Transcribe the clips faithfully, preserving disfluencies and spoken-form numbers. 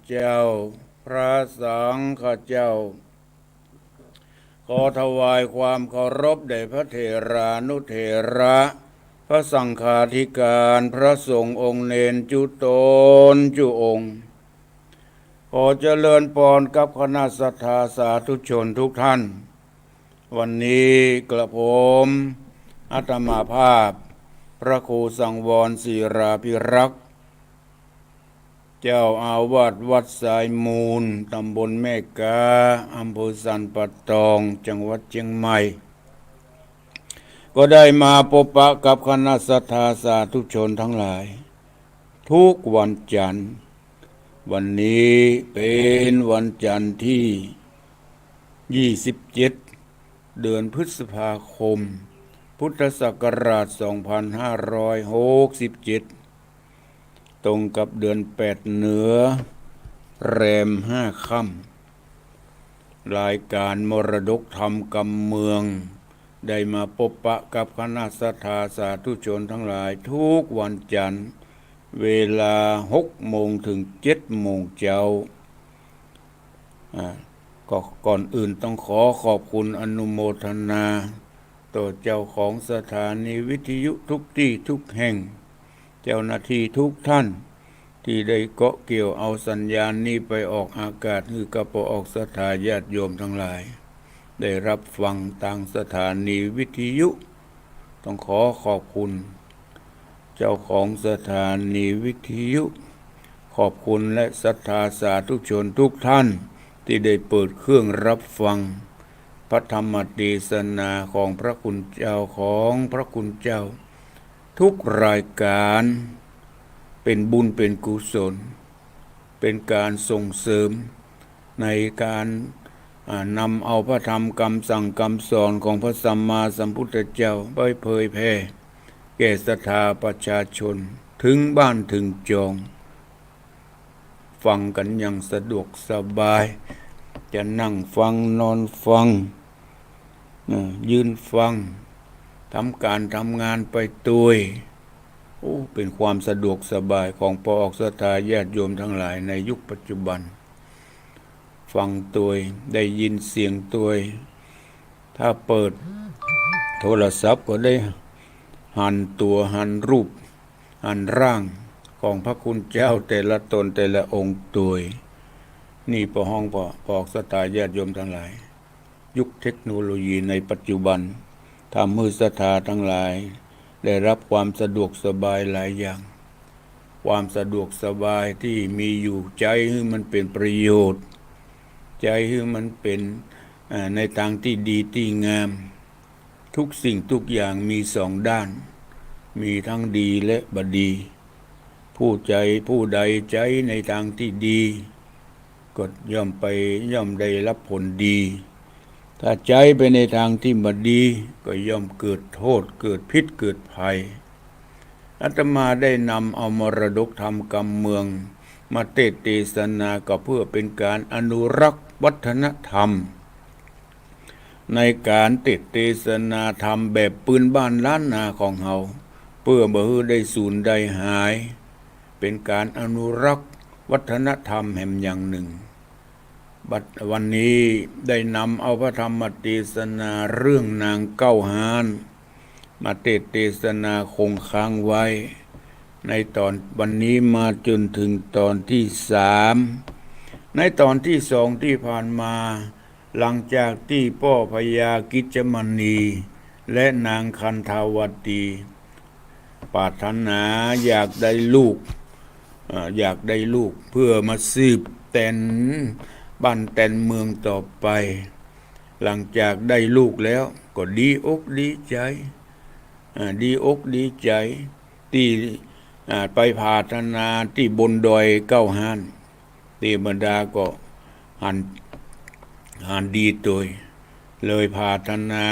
เจ้า พระสังฆเจ้า ขอถวายความเคารพแด่พระเถรานุเถระ พระสังฆาธิการ พระสงฆ์องค์เณรจุ๊ตนจุ๊องค์ ขอเจริญปอนกับคณะศรัทธาสาธุชนทุกท่าน วันนี้กระผมอาตมาภาพ พระครูสังวรศิลาภิรักษ์ เจ้าอาวาสวัดสายมูล ตำบลแม่ก๊า อำเภอสันป่าตอง จังหวัดเจียงใหม่ ก็ได้มาปะปะกับคณะศรัทธาสาธุชนทั้งหลาย ทุกวันจันทร์ วันนี้เป๋นวันจันทร์ตี้ ยี่สิบเจ็ด เดือนพฤษภาคม พุทธศักราช สองพันห้าร้อยหกสิบเจ็ด ตรงกับเดือนแปดเหนือ แรมห้าค่ำ รายการมรดกธรรมกำเมือง ได้มาปะปะกับคณะศรัทธาสาธุชนทั้งหลายทุกวันจันทร์ เวลาหกโมงเถิงเจ็ดโมงเจ๊า อ่า ก็ก่อนอื่นต้องขอขอบคุณอนุโมทนา ต่อเจ้าของสถานีวิทยุทุกตี้ทุกแห่ง เจ้าหน้าตี้ทุกท่าน ตี้ได้เกาะเกี่ยวเอาสัญญาณนี้ไปออกอากาศหื้อกับปวกศรัทธาญาติโยมทั้งหลาย ได้รับฟังตางสถานีวิทยุ ต้องขอขอบคุณ เจ้าของสถานีวิทยุ ขอบคุณและศรัทธาสาธุชนทุกท่าน ตี้ได้เปิดเครื่องรับฟัง พระธรรมเตสนาของพระคุณเจ้า ของพระคุณเจ้า ทุกรายการ เป๋นบุญเป๋นกุศล เป๋นก๋านส่งเสริม ในก๋าน อ่า นำเอาพระธรรมกำสั่งกำสอนของพระสัมมาสัมพุทธเจ้าไปเผยแผ่ แก่ศรัทธาประชาชน เถิงบ้านเถิงจอง ฟังกั๋นอย่างสะดวกสบาย จะนั่งฟัง นอนฟัง เอ่อ ยืนฟัง ทำก๋านทำงานไปตวย โอ้ เป๋นความสะดวกสบายของปวกศรัทธาญาติโยมทั้งหลายในยุคปัจจุบัน ฟังตวย ได้ยินเสียงตวย ถ้าเปิดโทรศัพท์ก็ได้หันตั๋ว หันรูป หันร่างของพระคุณเจ้าแต่ละตนแต่ละองค์ตวย นี่ปวกฮ้องปวกศรัทธาญาติโยมทั้งหลาย ยุคเทคโนโลยีในปัจจุบัน ทำหื้อศรัทธาทั้งหลาย ได้รับความสะดวกสบายหลายอย่าง ความสะดวกสบายตี้มีอยู่ ใจ๊หื้อมันเป๋นประโยชน์ ใจ๊หื้อมันเป๋น อ่า ในตางตี้ดีตี้งาม ทุกสิ่งทุกอย่างมีสองด้าน มีทั้งดีและบ่ดี ผู้ใจ๊ ผู้ใดใจ๊ในตางตี้ดี ก็ย่อมไป ย่อมได้รับผลดี ถ้าใจ๊ไปในตางตี้บ่ดี ก็ย่อมเกิดโทษ เกิดพิษ เกิดภัย อาตมาได้นำเอามรดกธรรมกำเมือง มาเตสน์เตสนาก็เพื่อเป๋นก๋านอนุรักษ์วัฒนธรรม ในก๋านเตสน์เตสนาธรรมแบบปื้นบ้านล้านนาของเฮา เปื้อบ่หื้อได้สูญได้หาย เป๋นก๋านอนุรักษ์วัฒนธรรมแหมอย่างนึ่ง บัดวันนี้ได้นำเอาพระธรรมเตสนาเรื่องนางเก๊าฮ้าน มาเตสน์เตสนาคงค้างไว้ ในต๋อนวันนี้มาจ๋นเถิงต๋อนตี้สาม ในต๋อนตี้สองตี้ผ่านมา หลังจากตี้ป้อพญากิจจมณี และนางคันธาวตี ปรารถนาอยากได้ลูก เอ่อ อยากได้ลูกเพื่อมาสืบแตนบ้านแตนเมืองต่อไป หลังจากได้ลูกแล้วก็ดีอกดีใจ๋ อ่า ดีอกดีใจ๋ ตี้ อ่า ไปผาถนาตี้บนดอยเก๊าฮ้าน เตวดาก็หัน หันดีตวย เลยผาถนา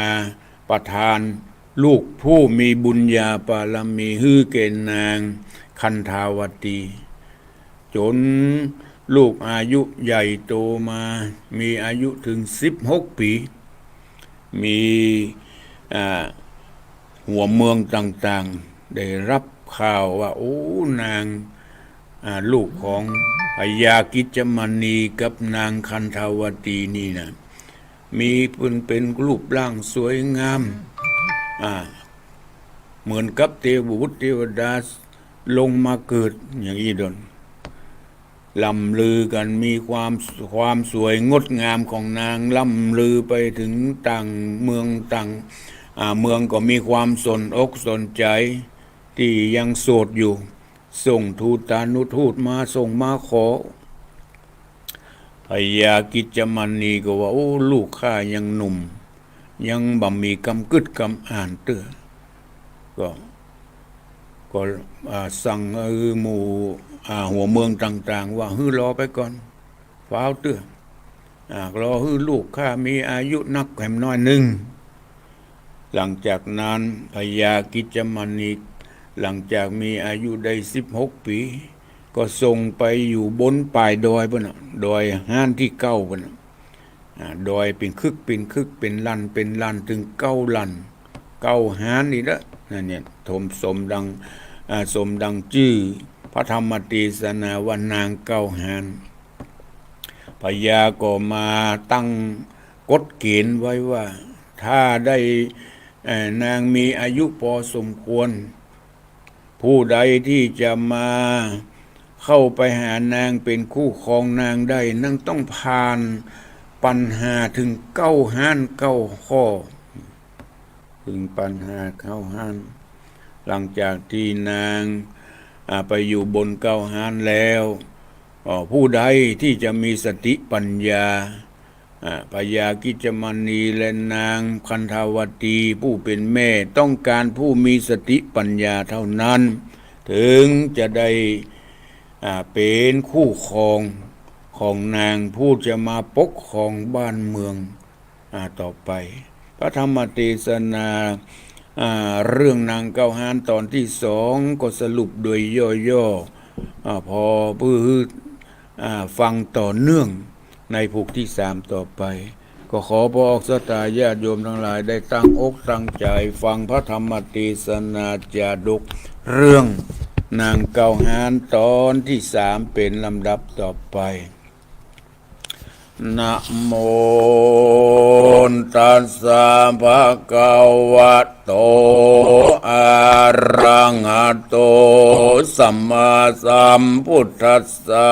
ประทานลูกผู้มีบุญญาบารมีหื้อแก่นางคันธาวตี จ๋นลูกอายุใหญ่โตมา มีอายุเถิงสิบหกปี๋ มี อ่า หัวเมืองต่างๆ ได้รับข่าวว่า โอ้ นาง อ่า ลูกของ พญากิจจมณีกับนางคันธาวตีนี่นะ มีเปิ้นเป๋นรูปร่างสวยงาม อ่า เหมือนกับเตวบุตรเตวดาลงมาเกิดอย่างอี้ดน ล่ำลือกั๋น มีความ ความสวยงดงามของนาง ล่ำลือไปเถิงต่างเมืองต่าง อ่า เมืองก็มีความสนอกสนใจ๋ ตี้ยังโสดอยู่ ส่งทูตานุทูตมา ส่งมาขอ พญากิจจมณีก็ว่า โอ้ ลูกข้ายังหนุ่ม ยังบ่มีกำกึ๊ดกำอ่านเตื้อ ก็ ก็ อ่า สั่งหื้อหมู่ อ่า หัวเมืองต่างๆ ว่าหื้อรอไปก่อน ฟ้าวเตื้อ อ่า รอหื้อลูกข้ามีอายุนักแหมน้อยนึ่ง หลังจากนั้นพญากิจจมณี หลังจากมีอายุได้สิบหกปี๋ ก็ส่งไปอยู่บนป่ายดอยปู๊นน่ะ ดอยฮ้านตี้เก้าปู๊นน่ะ อ่า ดอยเป๋นคึกเป๋นคึก เป๋นหลั่นเป๋นหลั่น เถิงเก้าหลั่น เก้าฮ้านนี่ละ นั่นเนี่ย สม สมดัง อ่า สมดังจื้อพระธรรมเตสนาว่านางเก้าฮ้าน พญาก็มาตั้งกฎเก๋ณฑ์ไว้ว่า ถ้าได้ เอ่อ นางมีอายุพอสมควร ผู้ใดตี้จะมาเข้าไปหานางเป๋นคู่ครองนางได้ นั้นต้องผ่านปัญหาเถิงเก้าฮ้านเก้าข้อ เถิงปัญหาเก้าฮ้าน หลังจากตี้นาง อ่า ไปอยู่บนเก้าฮ้านแล้ว อ่า ผู้ใดตี้จะมีสติปัญญา อ่า พญากิจจมณีและนางคันธาวตีผู้เป๋นแม่ ต้องก๋านผู้มีสติปัญญาเท่านั้น เถิงจะได้ อ่า เป๋นคู่ครองของนาง ผู้จะมาปกครองบ้านเมือง อ่า ต่อไป พระธรรมเตสนา อ่า เรื่องนางเก้าฮ้านตอนตี้สองก็สรุปโดยย่อๆ อ่า พอเปื้อ อ่า ฟังต่อเนื่องในผูกตี้สามต่อไป ก็ขอพระออกศรัทธาญาติโยมตังหลายได้ตั้งอกตั้งใจ๋ฟังพระธรรมเตสนาจาดกเรื่องนางเก้าฮ้านตอนตี้สามเป๋นลำดับต่อไป นะโมตัสสะภะคะวะโต อะระหะโต สัมมาสัมพุทธัสสะ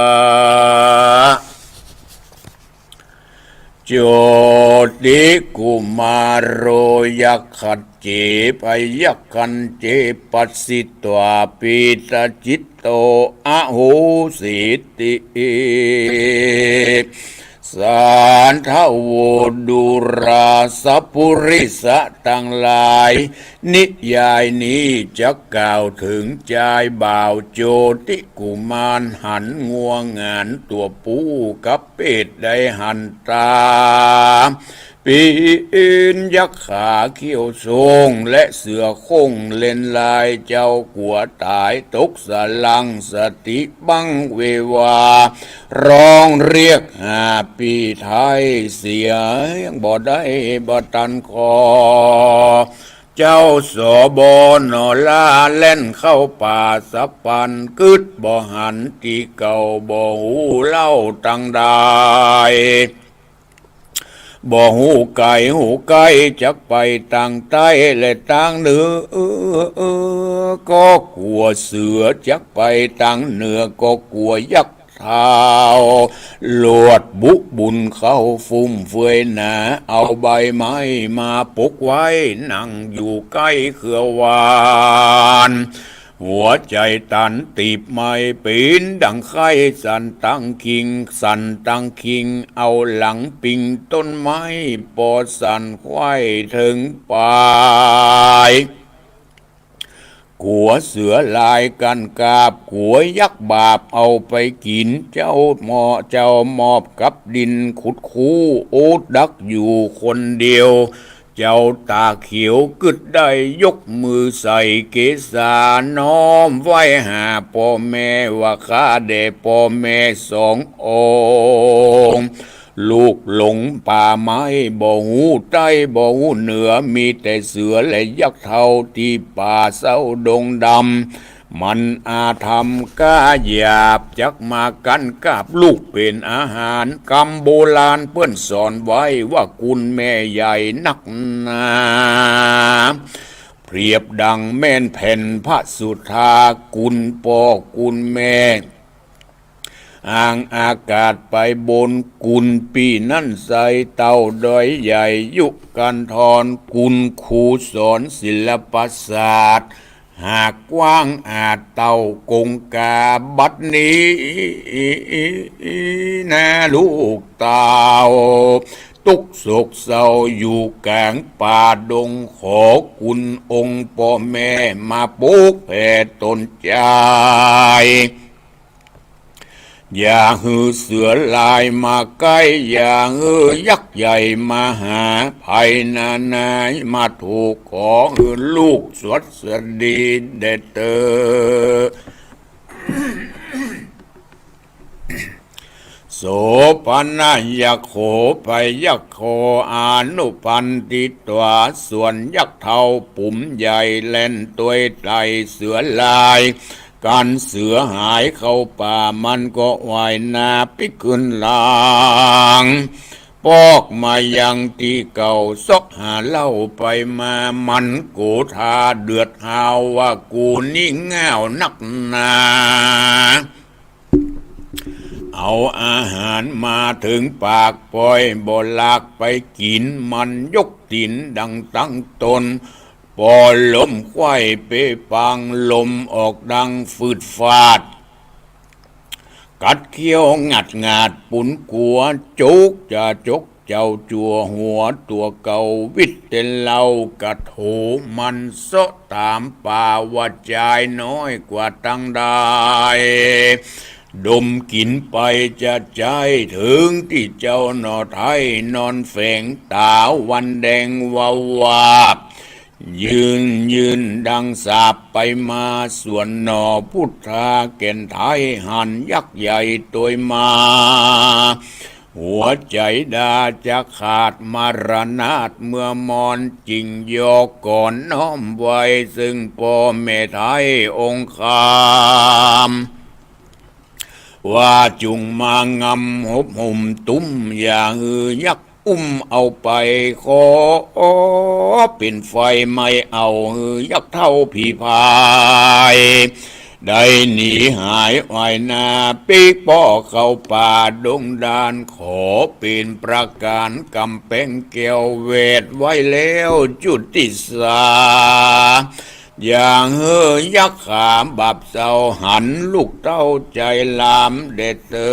โจติกุมารโร ยัคขะเจ พยัคขันเจ ปัสสิตวา ปีตะจิตโต อโหสิติ สาธโว ดูราสะปุริสะตังหลาย นิยายนี้จะกล่าวเถิงจายบ่าวโจติกุมารหันงัวหงานตั๋วปูกับเพศใดหันต๋า เป๋นยักขาเขี้ยวโซ่งและเสือโค่งเล่นลาย เจ้ากั๋วต๋ายตกสะหลัง สติบังเววา ฮ้องเรียกหาปี้ไท้เสียงบ่ได้บ่ตันขอ เจ้าสบนลาแล่นเข้าป่าสะปัน กึ๊ดบ่หันตี้เก่า บ่ฮู้เล่าตังใด บ่ฮู้ไก๋ฮู้ใก้ จักไปตางใต้และตางเหนือ ก็กั๋วเสือ จักไปตางเหนือ ก็กั๋วยักษ์เฒ่า หลวดบุกบุญเข้าฟุ่มเฟือยหนา เอาใบไม้มาปกไว้ นั่งอยู่ใก้เขือหวาน หัวใจ๋ตันตีบไม้ เป๋นดังไข้ สั่นตังคิง สั่นตังคิง เอาหลังปิงต้นไม้ ปอสั่นไขว้เถิงปาย กั๋วเสือลายกั้นกาบ กั๋วยักษ์บาปเอาไปกิ๋น เจ้าหมอ เจ้ามอบกับดินขุดคู โอดดักอยู่คนเดียว เจ้าต๋าเขียวกึ๊ดได้ยกมือใส่เกศา น้อมไหว้หาป้อแม่ว่า ข้าแด่ป้อแม่สององค์ ลูกหลงป่าไม้ บ่ฮู้ใต้บ่ฮู้เหนือ มีแต่เสือและยักษ์เฒ่าตี้ป่าเศร้าดงดำ มันอาธรรมก้าหยาบ จักมากั้นกาบลูกเป๋นอาหาร กำโบราณเปิ้นสอนไว้ว่ากุลแม่ใหญ่นักหนา เปรียบดังแม่นแผ่นพระสุธา กุลป้อกุลแม่ อ่างอากาศไปบน กุลปี้นั้นใสเต้าดอยใหญ่ ยุกันธร กุลครูสอนศิลปศาสตร์ หากกว้างอาจเต้ากงกา บัดนี้นาลูกเต้า ตุ๊กข์โศกเศร้าอยู่กลางป่าดง ขอกุลองค์ป้อแม่มาปกแผ่ตนใจ อย่าหื้อเสือลายมาใก้ อย่าหื้อยักษ์ใหญ่มาหา ภัยนานามาถูก ขอหื้อลูกสวัสดีแด่เตอ โสภณยัคโข พยัคโข อนุพันติตวา ส่วนยักษ์เฒ่าปุ๋มใหญ่แล่นตวยไต่เสือลาย กันเสือหายเข้าป่า มันก็ว่ายนาปิ๊กขึ้นหลัง ปอกมายังตี้เก่า เซาะหาเล่าไปมา มันโกธาเดือดฮาวว่า กูนี่ง่าวนักหนา เอาอาหารมาเถิงปาก ป้อยบ่หลากไปกิ๋น มันยกตี๋นดังตั้งตน ป้อล้มไขว้เปปัง ลมออกดังฟืดฟาด กัดเขี้ยวงัดงาด ปูนกั๋วจุกจะจกเจ้าจั่วหัว ตั๋วเก่าวิดเต้นเล่ากะโถ มันเซาะต๋ามป่าว่า จายน้อยกว่าตังใด ดมกิ๋นไปจะใจ๊ เถิงตี้เจ้าหน่อไท้นอนแฝง ต๋าวันแดงวาวาบ ยืนยืนดังสาปไปมา ส่วนหน่อพุทธาแก่นไท้ หันยักษ์ใหญ่ตวยมา หัวใจ๋ดาจะขาดมรณาถ เมื่อมอนจิ่งยอก่อนน้อมไหว้ ซึ่งป้อแม่ไท้องค์คาม ว่าจุ่งมางำหบห่มตุ้ม อย่าหื้อยักษ์อุ้มเอาไป ขอเป๋นไฟไหม้เอา หื้อยักษ์เฒ่าผีพาย ได้หนีหายว่ายนาปิ๊กป้อเข้าป่าดงดาน ขอเป๋นประก๋านกำแปงแก้ว แวดไว้แล้วจุติสา อย่าหื้อยักษ์ขาบาปเศร้า หันลูกเต้าใจ๋หลามแด่เตอ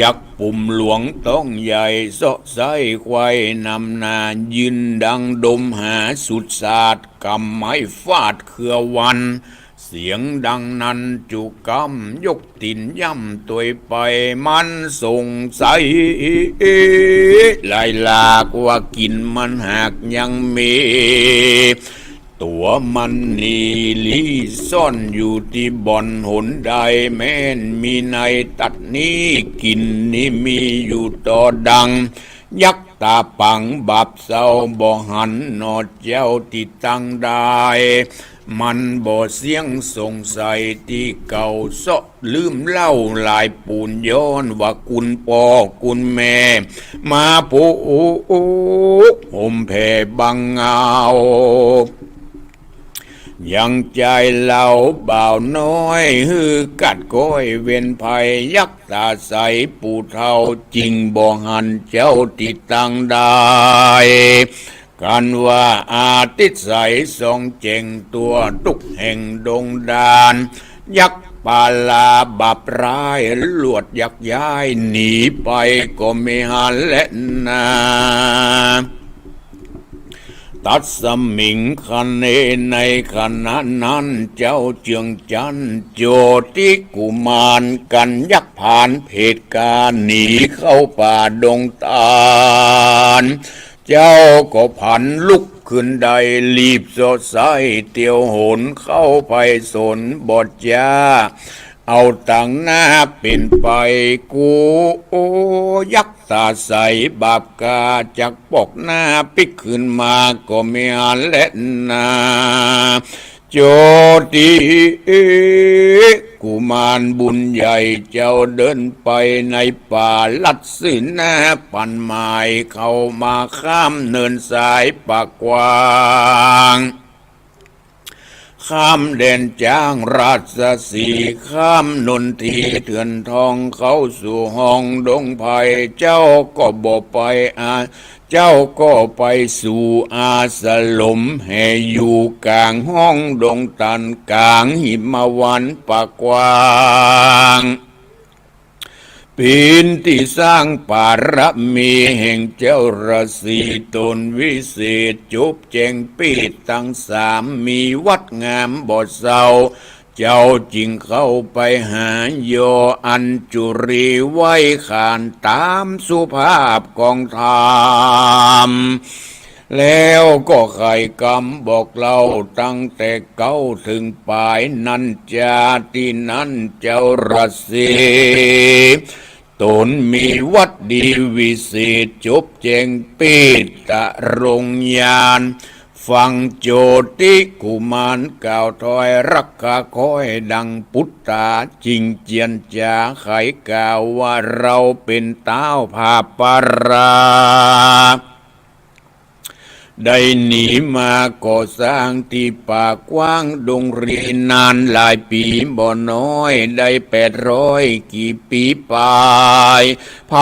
ยักษ์ปุ๋มหลวงต๊องใหญ่ เซาะไส้ไขว้นำหน้า ยืนดังดมหาสุดสาด กำไม้ฟาดเครือวัน เสียงดังนั้นจุกำ ยกตี๋นย่ำตวยไป มันสงสัยลายหลากว่ากิ๋นมันหากยังมี ตั๋วมันนี่ลี้ซ่อนอยู่ตี้บ่อนหนใด แม่นมีในตัดนี้ กิ๋นนี้มีอยู่ต่อดัง ยักษ์ต๋าปังบาปเศร้า บ่หันหน่อเจ้าตี้ตังใด มันบ่เสี้ยงสงสัยตี้เก่า เซาะลืมเล่าหลายปูน ย้อนว่ากุลป้อกุลแม่ มาปลุกห่มแผ่บังเงา ยังจายเล่าบ่าวน้อย หื้อกัดก้อยเว้นภัย ยักษ์ต๋าใสปู่เฒ่า จิ่งบ่หันเจ้าตี้ตังใด กันว่าอาทิตย์ใสส่องแจ้งตั๋ว ตุ๊กแห่งดงดาน ยักษ์ปาลาบาปร้าย ลวดยักย้ายหนีไปก็มิหันแลนา ตัสมิงคเน ในขณะนั้นเจ้าเจืองจั๊น โจติกุมาร กั๋นยักษ์ผานเพตกา หนีเข้าป่าดงตาล เจ้าก็ผันลุกขึ้นได้ รีบเซาะไส้เตียวหน เข้าไปสนบ่จ้า เอาตังหน้าเป๋นไป กู้ยักษ์ต๋าใส บาปก๋าจักปอกหน้าปิ๊กคืนมาก็มีหั้นแลนา โจติกุมารบุญใหญ่เจ้าเดินไปในป่าลัดซื่อหน้าปันหมายเข้ามาข้ามเนินสายป่ากว้าง ข้ามแดนจ๊างราชสีห์ ข้ามนนทีเถื่อนทองเข้าสู่ห้องดงไพร เจ้าก็บ่ไปอา เจ้าก็ไปสู่อาสรมแห่อยู่ก๋างห้องดงตันก๋างหิมวันป่ากว้าง เป๋นตี้สร้างปารมีแห่งเจ้าราศีต๋นวิเศษ จุบแจ้งเปตตังสาม มีวัตรงามบ่เศร้า เจ้าจึงเข้าไปหา ยออัญจุลีไหว้ขานต๋ามสุภาพของธรรม แล้วก็ไขกำบอกเล่าตั้งแต่เก๊าเถิงป๋ายนั้นจา ตี้นั้นเจ้าราศีต๋นมีวัตรดีวิเศษ จุบแจ้งเปตตรงญาณ ฟังโจติกุมารกล่าวถ้อยรักขาค้อยดังปุตตา จึงเจียรจาไขกล่าวว่า เราเป๋นต้าวผาปารา ได้หนีมาก่อสร้างตี้ป่ากว้างดงรีนานหลายปี๋บ่น้อย ได้แปดร้อยกี่ปี๋ป๋าย ใผ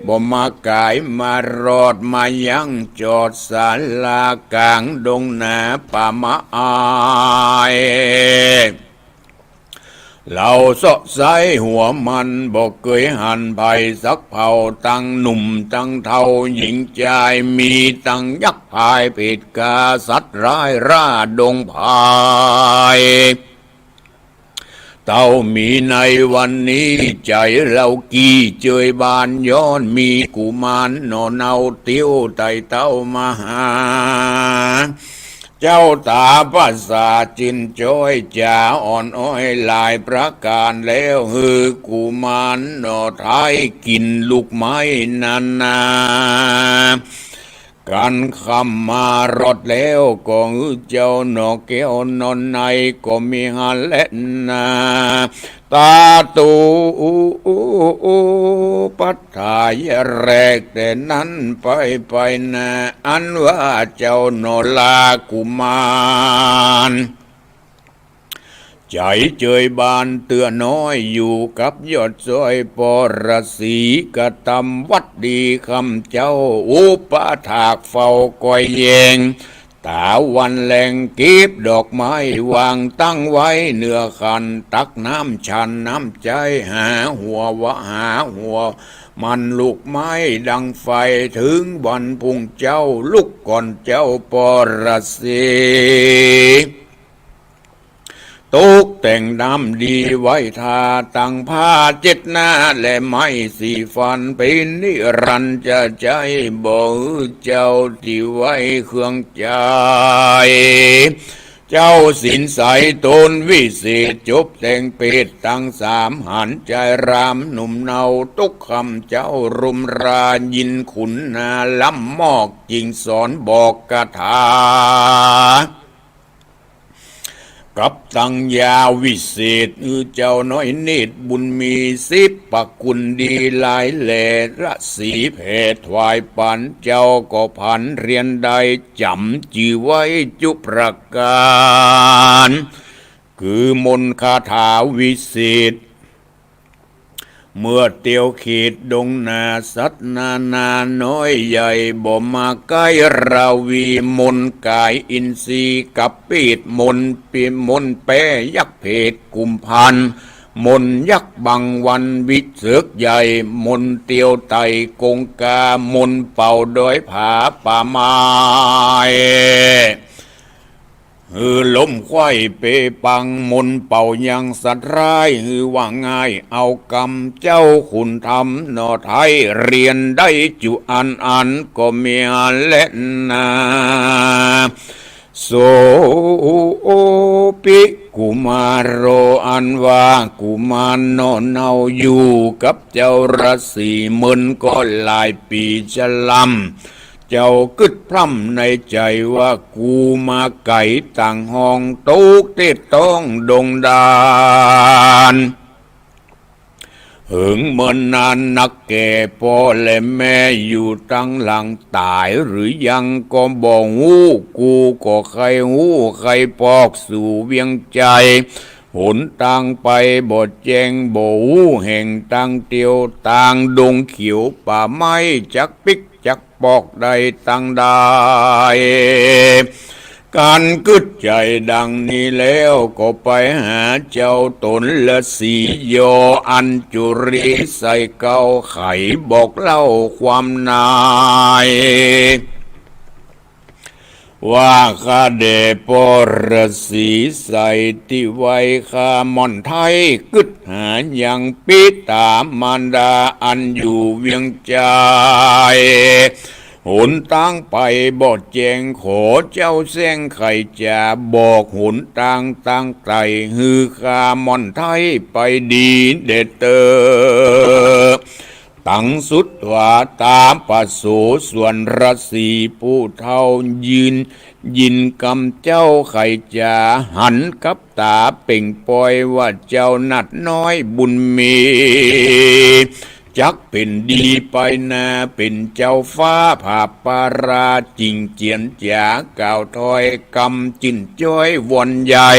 บ่มาก๋ายมารอดมายังจอดศาลาก๋างดงนาป่าไม้ เหล่าเซาะไซ้หัวมันบ่เกยหันใผสักเผ่า ตังหนุ่มตังเฒ่าหญิงจาย มีตังยักษ์พรายเผตกา สัตว์ร้ายร่าดงไพร เต้ามีในวันนี้ ใจ๋เฮากี้เจยบานย้อน มีกุมารหน่อเนาเตียวไต่เต้ามาหา เจ้าต๋าประสาทจื้นจ้อยจ๋าอ่อนอ้อยหลายประก๋าน แล้วหื้อกุมารหน่อไท้กิ๋นลูกไม้นานา กันค่ำมารอดแล้วก็หื้อเจ้าหน่อแก้วหน่อในก็มีหั้นแลนา ตาตูปัฏฐายะแรกแต่นั้นไปไปนา อันว่าเจ้าหน่อลากุมาร ใจ๋เจยบานเตื้อน้อยอยู่กับยอดซ้อย ปอราศีกระตำวัตรดีคำเจ้า อุปถากเฝ้าคอยแยง ต๋าวันแลงเก็บดอกไม้วางตั้งไว้เหนือขัน ตักน้ำฉันน้ำใจ๊ หาหัววะหาหัวมันลูกไม้ดังไฟ เถิงวันพุ่งเจ๊าลุกก่อนเจ้าปอราศี ตกแต่งน้ำดีไว้ทา ตังผ้าเจ็ดหน้าและไม้สีฟัน เป๋นนิรันดร์จะใจ๊ บ่หื้อเจ้าตี้ไว้เครื่องใจ๊ เจ้าศีลใสต๋นวิเศษ จบแต่งเปตตังสาม หันใจ๊รามหนุ่มเนา ตกค่ำเจ้ารุมรา ยินขุนนาล้ำมอก จึงสอนบอกคาถา กับตังยาวิเศษ หื้อเจ้าน้อยเนตรบุญมี สิบประคุณดีหลายแหล่ ราศีแผ่ถวายปัน เจ้าก็ผันเรียนได้จ๋ำจื้อไว้จุประก๋าน คือมนต์คาถาวิเศษ เมื่อเตียวเขตดงนา สัตว์นานาน้อยใหญ่ บ่มาใก้ราวี มนต์ก๋ายอินทรีย์กับเปต มนต์ปิ มนต์แป้ยักษ์เผตกุมภัณฑ์ มนต์ยักษ์บังวันวิเศษใหญ่ มนต์เตียวไต่กงกา มนต์เป่าดอยผาป่าไม้ หื้อล้มไขว้เปปัง มนต์เป่ายังสัตว์ร้าย หื้อว่าง่ายเอากำ เจ้าขุนธรรมหน่อไท้ เรียนได้จุอันอันก็มีหั้นแลนา โสปิกุมารโร อันว่ากุมารหน่อเนาอยู่กับเจ้าฤๅษีเมินก็หลายปี๋จะลำ เจ้ากึ๊ดพร่ำในใจ๋ว่า กูมาไก๋ต่างห้อง ตุ๊กข์เต๊อะต๊องดงดาร เหิงเมินนานนักแก่ ป้อและแม่อยู่ตังหลังต๋ายหรือยังก็บ่ฮู้ กูก็ใค่ฮู้ใค่ปอกสู่เวียงใจ๋ หนตางไปบ่แจ้ง บ่ฮู้แห่งตางเตียว ตางดงเขียวป่าไม้ จักปิ๊กจักปอกได้ตางใด กั๋นกึ๊ดใจ๋ดังนี้แล้ว ก็ไปหาเจ้าต๋นฤๅษียออัญจุลี ใส่เกล้าไขบอกเล่าความใน ว่าข้าแด่ป้อฤๅษีใส่ ตี้ไหว้ข้าม่อนไท้ กึ๊ดหายังปิต๋ามารดาอันอยู่เวียงใจ๋ หนตางไปบ่แจ้ง ขอเจ้าแสร้งไขจ๋า บอกหนตางตางไต่ หื้อข้าม่อนไท้ไปดีเต๊อะเต๊อะ ตังสุดว่าต๋าปะโส ส่วนฤๅษีผู้เฒ่ายืน ยินกำเจ้าไขจ๋า หันกับต๋าเป่งปอยว่า เจ้าหนัดน้อยบุญมี จักเป๋นดีไปหน้า เป๋นเจ้าฟ้าผาปารา จิ่งเจียรจ๋ากล่าวถ้อยกำ จื้นจ้อยวอนใหญ่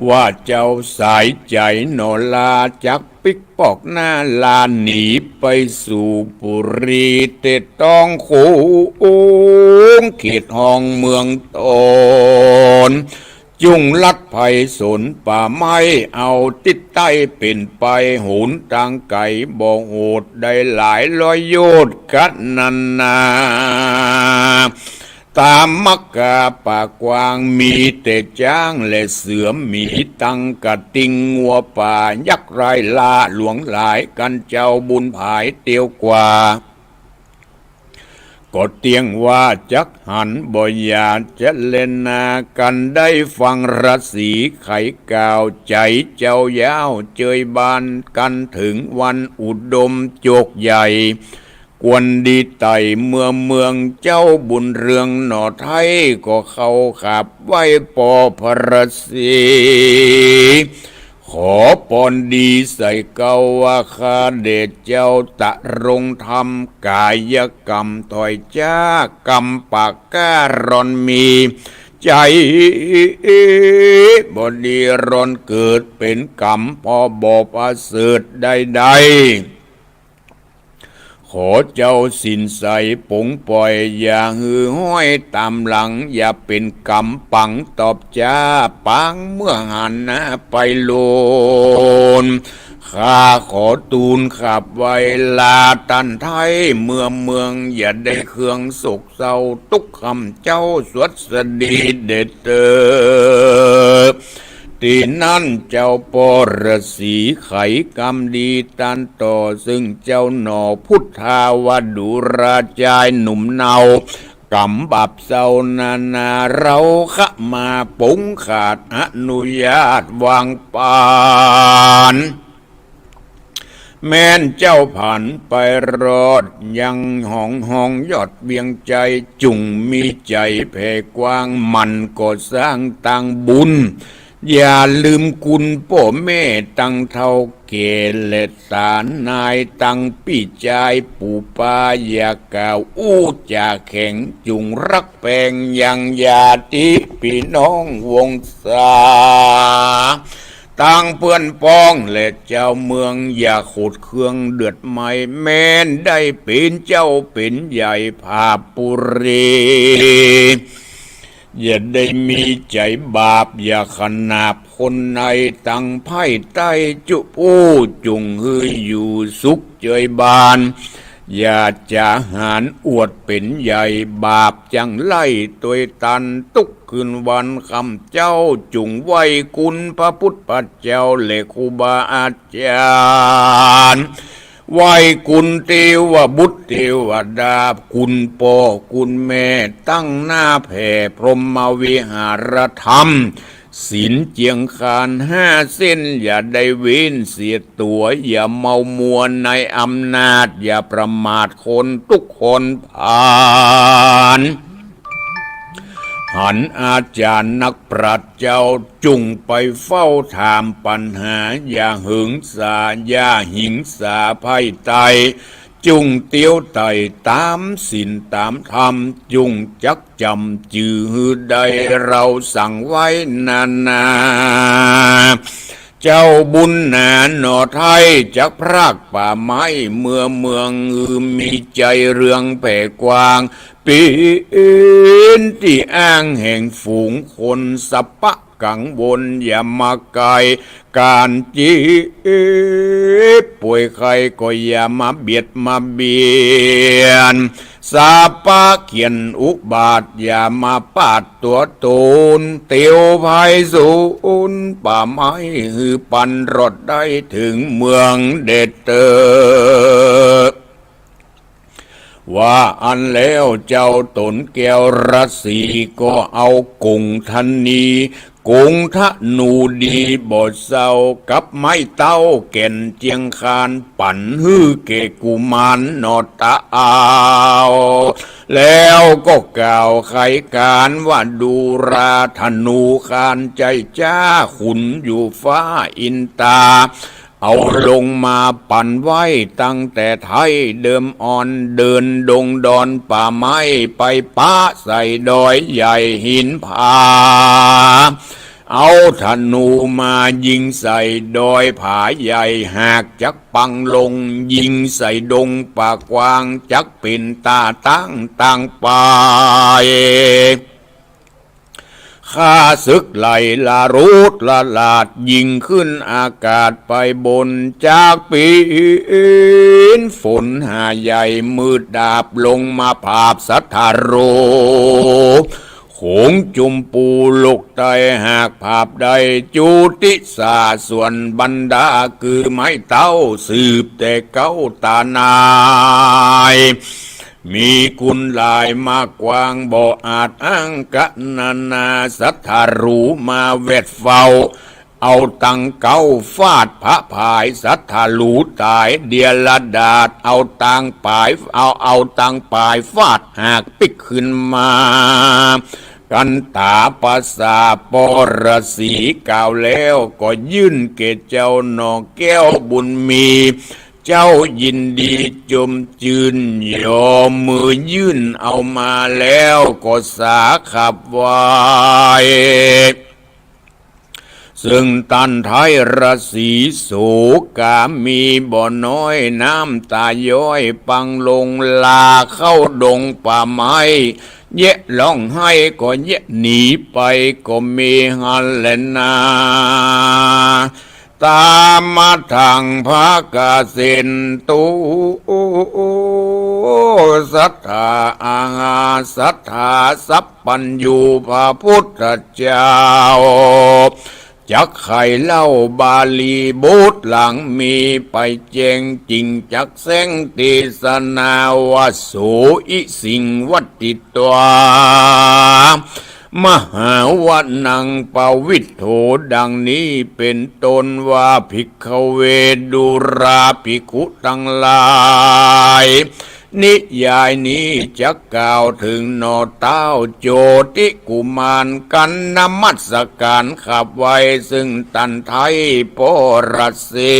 ว่าเจ้าสายใจ๋หน่อลา จักปิ๊กปอกหน้าลา หนีไปสู่ปุรี เต๊อะต๊องโขง เขตห้องเมืองตน จุ่งลัดไพศลป่าไม้ เอาติดใต้เป๋นไป หนตางไก๋บ่โหด ได้หลายร้อยโยชน์กั๋นนั้นนา ต๋ามมักกาป่ากว้าง มีเต๊อะจ๊างและเสือ มีตังกระติงงัวป่า ยักษ์ร้ายล้าหลวงหลาย กั๋นเจ้าบุญผายเตียวกว่า ก็เตี้ยงว่าจักหันบ่หยาดจะเล่นนา กั๋นได้ฟังฤๅษีไขกล่าว ใจ๋เจ้ายาวเจยบาน กั๋นเถิงวันอุดมโจกใหญ่ ควรดีไต่เมือง เมืองเจ้าบุญเรืองหน่อไท้ ก็เข้าขาบไหว้ป้อพระฤๅษี ขอปอนดีใส่เกล้าว่า ข้าแด่เจ้าตะรงธรรม ก๋ายกรรมถ้อยจ๊า กรรมปากก้าร่อนมี ใจ๋บ่ดีร่อนเกิดเป๋นกรรม ผ่อบ่ประเสริฐใดๆ ขอเจ้าศีลใสปลงป่อย อย่าหื้อฮ้อยต๋ามหลัง อย่าเป๋นกรรมปังตอบจ๊า ปางเมื่อหันหน้าไปโลน ข้าขอตูลขาบไหว้ลาต้านไท้เมือง เมืองอย่าได้เครื่องโศกเศร้า ตุ๊กข์คำเจ้าสวัสดีเต๊อะเต๊อะ ตี้นั้นเจ้าป้อฤๅษีไขกำดีต้านต่อ ซึ่งเจ้าหน่อพุทธาวดูราจายหนุ่มเนา กรรมบาปเศร้านานา เฮาขมาปลงขาดอนุญาตวางปาน แม้นเจ้าผันไปรอดยังหองฮองยอดเวียงใจ๋ จุ่งมีใจ๋แผ่กว้าง หมั่นก่อสร้างตางบุญ อย่าลืมคุณป้อแม่ตังเฒ่าแก่ และต๋านายตังปี้จายปู่ป้า อย่ากล่าวอู้จ๋าแข็ง จุ่งฮักแปงยังญาติปี้น้องวงศา ตังเปื้อนป้องและเจ้าเมือง อย่าโขดเคืองเดือดไหม้ แม้นได้เป๋นเจ้าเป๋นใหญ่ผาบปุรี อย่าได้มีใจ๋บาป อย่าขนาบคนในตังไพ่ใต้จุผู้ จุ่งหื้ออยู่สุขเจยบาน อย่าจ๋าหาญอวดเป๋นใหญ่ บาปจั่งไล่ตวยตัน ตุ๊กคืนวันค่ำเจ้า จุ่งไหว้คุณพระพุทธเจ้า และครูบาอาจารย์ ไหว้คุณเตวบุตรเตวดา คุณป้อคุณแม่ ตังหน้าแผ่พรหมวิหารธรรม ศีลเจียงคานห้าเส้น อย่าได้เว้นเสียตั๋ว อย่าเมามัวในอำนาจ อย่าประมาทคนทุกคนผ่าน หันอาจารย์นักปราชญ์เจ้า จุ่งไปเฝ้าถามปัญหา อย่าเหิงสา อย่าหิงสาภัยไต้ จุ่งเตียวไต่ต๋ามศีลต๋ามธรรม จุ่งจักจ๋ำจื้อหื้อได้ เฮาสั่งไว้นานา เจ้าบุญหนาหนอไท้ จักพรากป่าไม้เมือเมือง อือมีใจ๋เรืองแผ่กว้าง เป๋นตี้อ้างแห่งฝูงคน สัปปะกังวลอย่ามาใก้ ก๋านเจ็บป่วยไข้ก็อย่ามาเบียดมาเบียน สัปปะเขียนอุบาทอย่ามาปาดตั๋วต๋น เตียวภัยสูญป่าไม้ หื้อปันรอดได้เถิงเมืองเด็ดเตอ ว่าอั้นแล้วเจ้าต๋นแก้วราศีก็เอากงธนี กงธนูดีบ่เศร้า กับไม้เต๊าแก่นเจียงคาน ปั๋นหื้อแก่กุมารหนอเต๊า แล้วก็กล่าวไขก๋านว่า ดูราธนูคานใจ๋จ๊า ขุนอยู่ฟ้าอินตา เอาลงมาปั๋นไว้ตั้งแต่ไท้ เดิมอ่อนเดินดงดอนป่าไม้ ไปปะใส่ดอยใหญ่หินผา เอาธนูมายิงใส่ดอยผาใหญ่ หากจักปังลง ยิงใส่ดงป่ากว้าง จักเป๋นต๋าตั้งตางไป ข้าศึกไหลละรูดละลาด ยิงขึ้นอากาศไปบน จากเป๋นฝนหาใหญ่ มืดดาบลงมาผาบสัตว์ทารุก โขงจุมปูโลกใต้ หากผาบได้จุติสา ส่วนบรรดาคือไม้เต๊า สืบแต่เก๊าต๋านาย มีคุณหลายมากกว้าง บ่อาจอ้างกะนานา สัตว์ทารุมาแวดเฝ้า เอาตังเก๊าฟาดผะผาย สัตว์ทารุต๋ายเดียรดาษ เอาตังป๋าย เอา เอาตังป๋ายฟาดหากปิ๊กขึ้นมา กันต๋าประสาทปรสีกล่าวแล้ว ก็ยื่นแก่เจ้าหน่อแก้วบุญมี เจ้ายินดีจมจื้น ยอมมือยื่นเอามาแล้ว ก็สาขับไหว้ ซึ่งต้านไท้ราศีโสกามี บ่น้อยน้ำต๋าย้อย ปังลงลาเข้าดงป่าไม้ แยะฮ้องไห้ก็แยะหนีไป ก็มีหั้นแลนา ตามัทธัง ภะคะเสนตุ สัตถา อาหา สัตถา สัพพัญญู พระพุทธเจ้า จักไขเล่าบาลีบทหลังมีไปแจ้งจริง จักแสดงเตสนาว่า โส อิสิง วัตติตวา มหาวนัง ปวิทโธ ดังนี้เป๋นต้นว่า ภิกขเว ดูราภิกขุตังหลาย นิยายนี้จักกล่าวเถิงหน่อเต๊าโจติกุมาร กันนมัสก๋านขับไหว้ ซึ่งต้านไท้ปรสี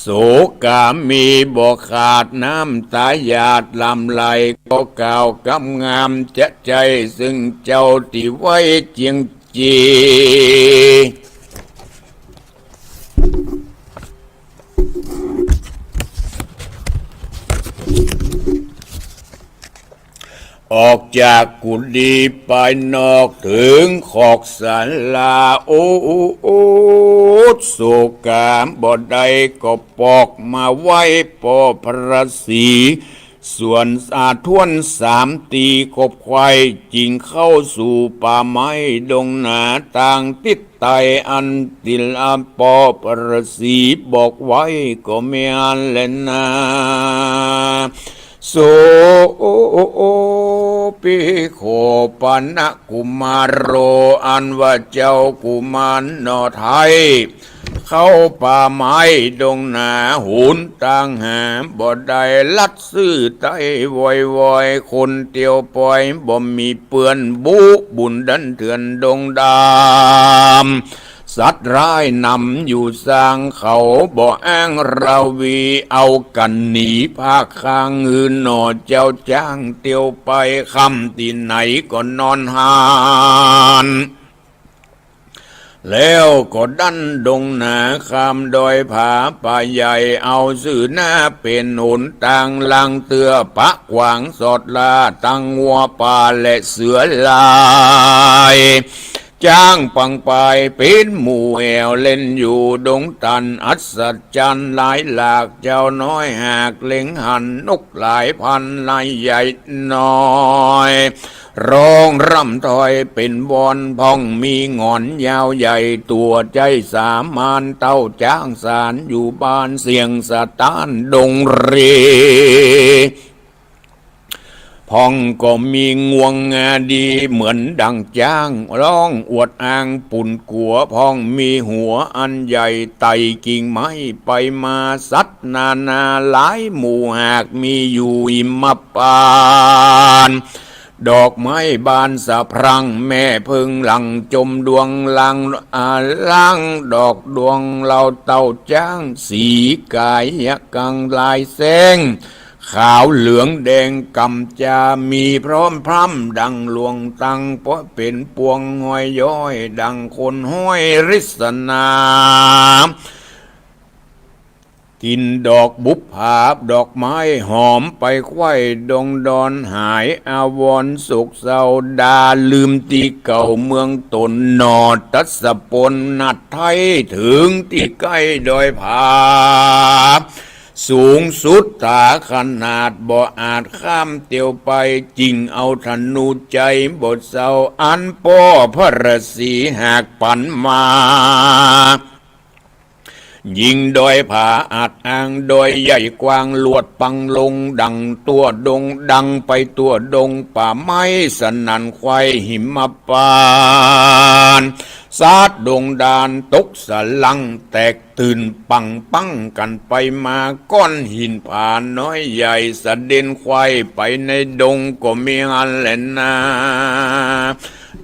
โสกามี บ่ขาดน้ำต๋าหยาดหลั่งไหล ก็กล่าวกำงามจะใจ้ ซึ่งเจ้าตี้ไหว้เจียงจี ออกจากกุฏิไปนอกเถิงขอกศาลา โอ โอ โอ โสกาบ่ได้ก็ปอกมาไหว้ป้อพระศรี ส่วน อา ถ้วนสามตี ขบไขว่จึงเข้าสู่ป่าไม้ดงหนาตางติดใต้ อันติลปอประสีบอกไว้ก็แม่นแลนา โส ภิกขุ ปณกุมารโร อันว่าเจ้ากุมารหน่อไท้ เข้าป่าไม้ดงหนา หนตางหาบ่ได้ ลัดซื่อไต้วอยๆ คนเตียวปอย บ่มีเปื้อน บุบุญดันเถื่อนดงดำ สัตว์ร้ายนำอยู่สาง เขาบ่อ้างราวี เอากั๋นหนีภาคข้าง หื้อหน่อเจ้าจ๊างเตียวไป ค่ำตี้ไหนก็นอนหัน แล้วก็ดันดงหนา ข้ามดอยผาป่าใหญ่ เอาซื่อหน้าเป๋นหนตาง ลางเตื้อปะขวางสอดล่า ตังงัวป่าและเสือลาย จ๊างปังปายเป๋นหมู่แอ่ว เล่นอยู่ดงตัน อัศจรรย์หลายหลาก เจ้าน้อยหากเล็งหัน นกหลายพันหลายใหญ่น้อย ร้องร่ำถ้อยเป๋นวอน พ่องมีหงอนยาวใหญ่ ตั๋วใจ้สามัญ เต้าจ๊างสารอยู่บ้าน เสียงสะต้านดงเร พ่องก็มีงวงงาดีเหมือนดั่งจ๊าง ร้องอวดอ้างปุ่นกั๋ว พ่องมีหัวอันใหญ่ไต่กิ่งไม้ไปมา สัตว์นานาหลายหมู่หากมีอยู่หิมพานต์ ดอกไม้บานสะพรั่ง แม่เผิ้งหลั่งจมดวง ลาง อา ลางดอกดวง เหล่าเต้าจ๊าง สีกายกังลายแสง ขาวเหลืองแดงกำจา มีพร้อมพร่ำดั่งหลวงตัง เพราะเป๋นปวงห้อยย้อย ดั่งคนห้อยริสนา กลิ่นดอกบุปผา ดอกไม้หอมไปไขว่ ดงดอนหายอาวรณ์ โศกเศร้าดาลืมตี้เก่าเมืองตน หน่อตัสสะปนนัดไท้ เถิงตี้ใก้ดอยผา สูงสุดต๋าขนาด บ่อาจข้ามเตียวไป จึงเอาธนูใจ๊บ่เศร้า อันป้อพระราศีหากปั๋นมา ยิงดอยผาอาจอ้าง ดอยใหญ่กว้างลวดปังลง ดั่งตั๋วดง ดังไปตั๋วดง ป่าไม้สนั่นไขว่หิมพานต์ สาดดงดานตกสะลั้ง แตกตื่นปังปังกั๋นไปมา ก้อนหินผาน้อยใหญ่ สะเด็นไขว่ไปในดงก็มีหั้นแลนา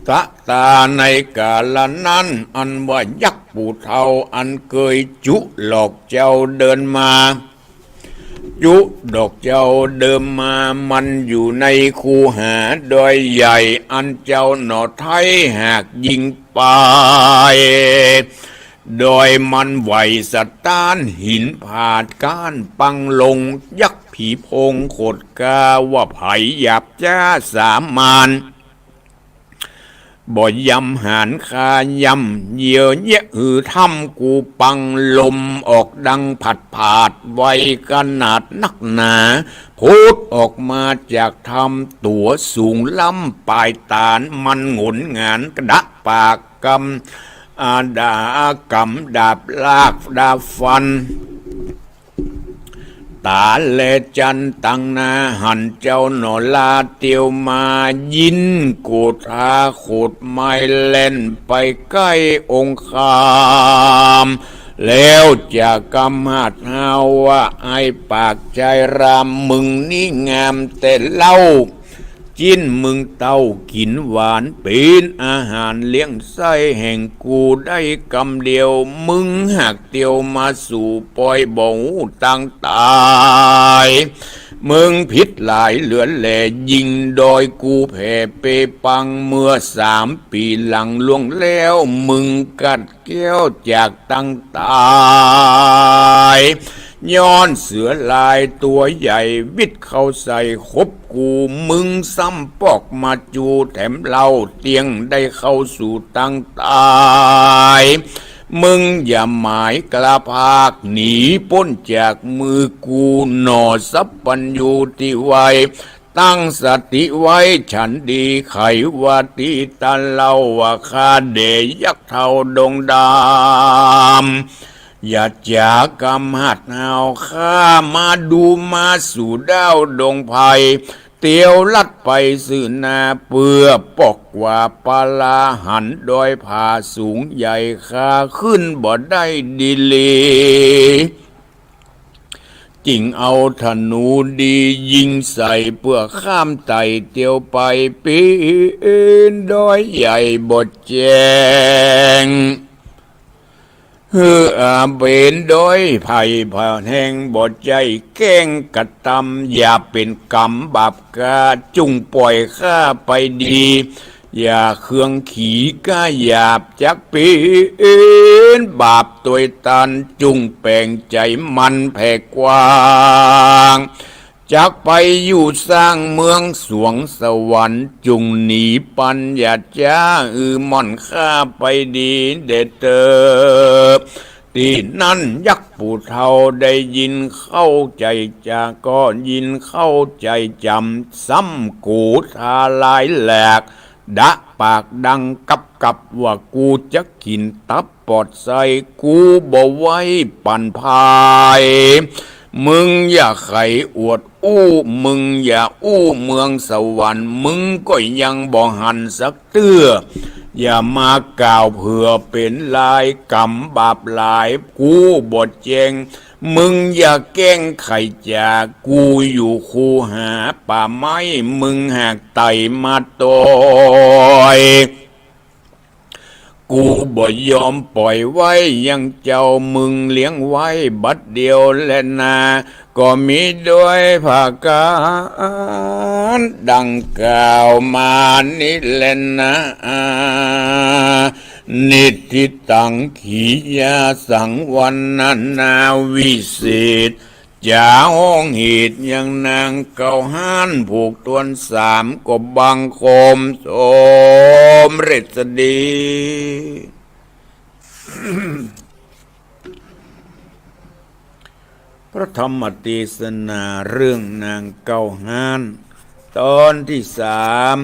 ตะตาในกาละนั้น อันว่ายักษ์ผู้เฒ่า อันเกยจุดอกเจ้าเดินมา จุดอกเจ้าเดินมา มันอยู่ในคูหาดอยใหญ่ อันเจ้าหน่อไท้หากยิงไป ดอยมันไหวสะต้าน หินผาดก้านปังลง ยักษ์ผีโพงขดกา ว่าใผหยาบจ๊าสามัญ บ่ยำหาญคายำ เยียะหื้อถ้ำกูปัง ลมออกดังผัดผาด ไวขนาดนักหนา พุดออกมาจากถ้ำ ตั๋วสูงล้ำปายต๋าน มันหงนหงานกระดะปากกำ อาดาอากำดาบลากดาบฟัน ต๋าแลจันตังหน้า หันเจ้าหน่อลาเตียวมา ยินโกธาโขดไม้แล่นไปใก้องคาม แล้วจะกำหาดฮาวว่า ไอ้ปากจายราม มึงนี่งามแต่เล่า จิ๊นมึงเต้ากิ๋นหวาน เป๋นอาหารเลี้ยงไส้แห่งกูได้กำเดียว มึงหากเตียวมาสู่ปอยบ่ฮู้ตางต๋าย มึงผิดหลายเหลือแหล่ ยิงดอยกูแผ่เปปัง เมื่อสามปี๋หลังล่วงแล้ว มึงกัด แก้วจากตางต๋าย ย้อนเสือลายตั๋วใหญ่วิดเข้าใส่ขบกู มึงซ้ำปอกมาจูแถมเล่า เตี้ยงได้เข้าสู่ตางต๋าย มึงอย่าหมายกล้าพรากหนีป๊นจากมือกูหน่อ สัพพัญญูที่ไว ตั้งสติไว้ฉันดี ใครว่าตี้ตาเล่าว่าข้าแด่ยักษ์เฒ่าดงดำ อย่าจ๋ากำหัดหาวข้า มาดูมาสู่ด้าวดงไพร เตียวลัดไปซื่อหน้า เปื้อปอกว่าปาลาหันดอยผาสูงใหญ่ ข้าขึ้นบ่ได้ดีหลี จึงเอาธนูดียิงใส่ เปื้อข้ามไต่เตียวไป ปีนดอยใหญ่บ่แจ้ง เฮืออาเบนดอยไผ่ผาแห้ง บ่ใจ้แกล้งกระตำ อย่าเป๋นกรรมบาปกา จุ่งป่อยข้าไปดี อย่าเคืองขีก้าหยาบ จักปีนบาปตวยตัน จุ่งแป๋งใจ๋มันแผ่กว้าง จักไปอยู่สร้างเมืองสวงสวรรค์ จุ่งหนีปัน อย่าจ๋า อือหม่อนข้าไปดีเด้อเต๊อะ ตี้นั้นยักษ์ผู้เฒ่าได้ยินเข้าใจ๋จ๋า ก็ยินเข้าใจ๋จ๋ำ ซ้ำโกธาลายแหลก ดะปากดังกับกับ ว่ากูจะกิ๋นตับปอดไส้ กูบ่ไหว้ปันภาย มึงอย่าใค่อวดอู้ มึงอย่าอู้เมืองสวรรค์ มึงก็ยังบ่หันสักเตื้อ อย่ามากล่าวเผื่อเป๋นลาย กรรมบาปหลาย กูบ่แจ้ง มึงอย่าแกล้งใค่จ๋า กูอยู่คูหาป่าไม้ มึงหากไต่มาต่อย กูบ่ยอมป่อยไว้ยังเจ้า มึงเลี้ยงไว้บัดเดียวแลนา ก็มีด้วยผะก๋านดังกล่าวมานี้แลนา นิฏฐิตัง ขียาสัง วรรณนาวิเศษ จ๋าฮ้องเหตุยังนางเก๊าฮ้าน ผูกถ้วนสาม ก็บังคมสมเร็จสดี พระธรรมเตสนาเรื่องนางเก๊าฮ้าน ตอนตี้สาม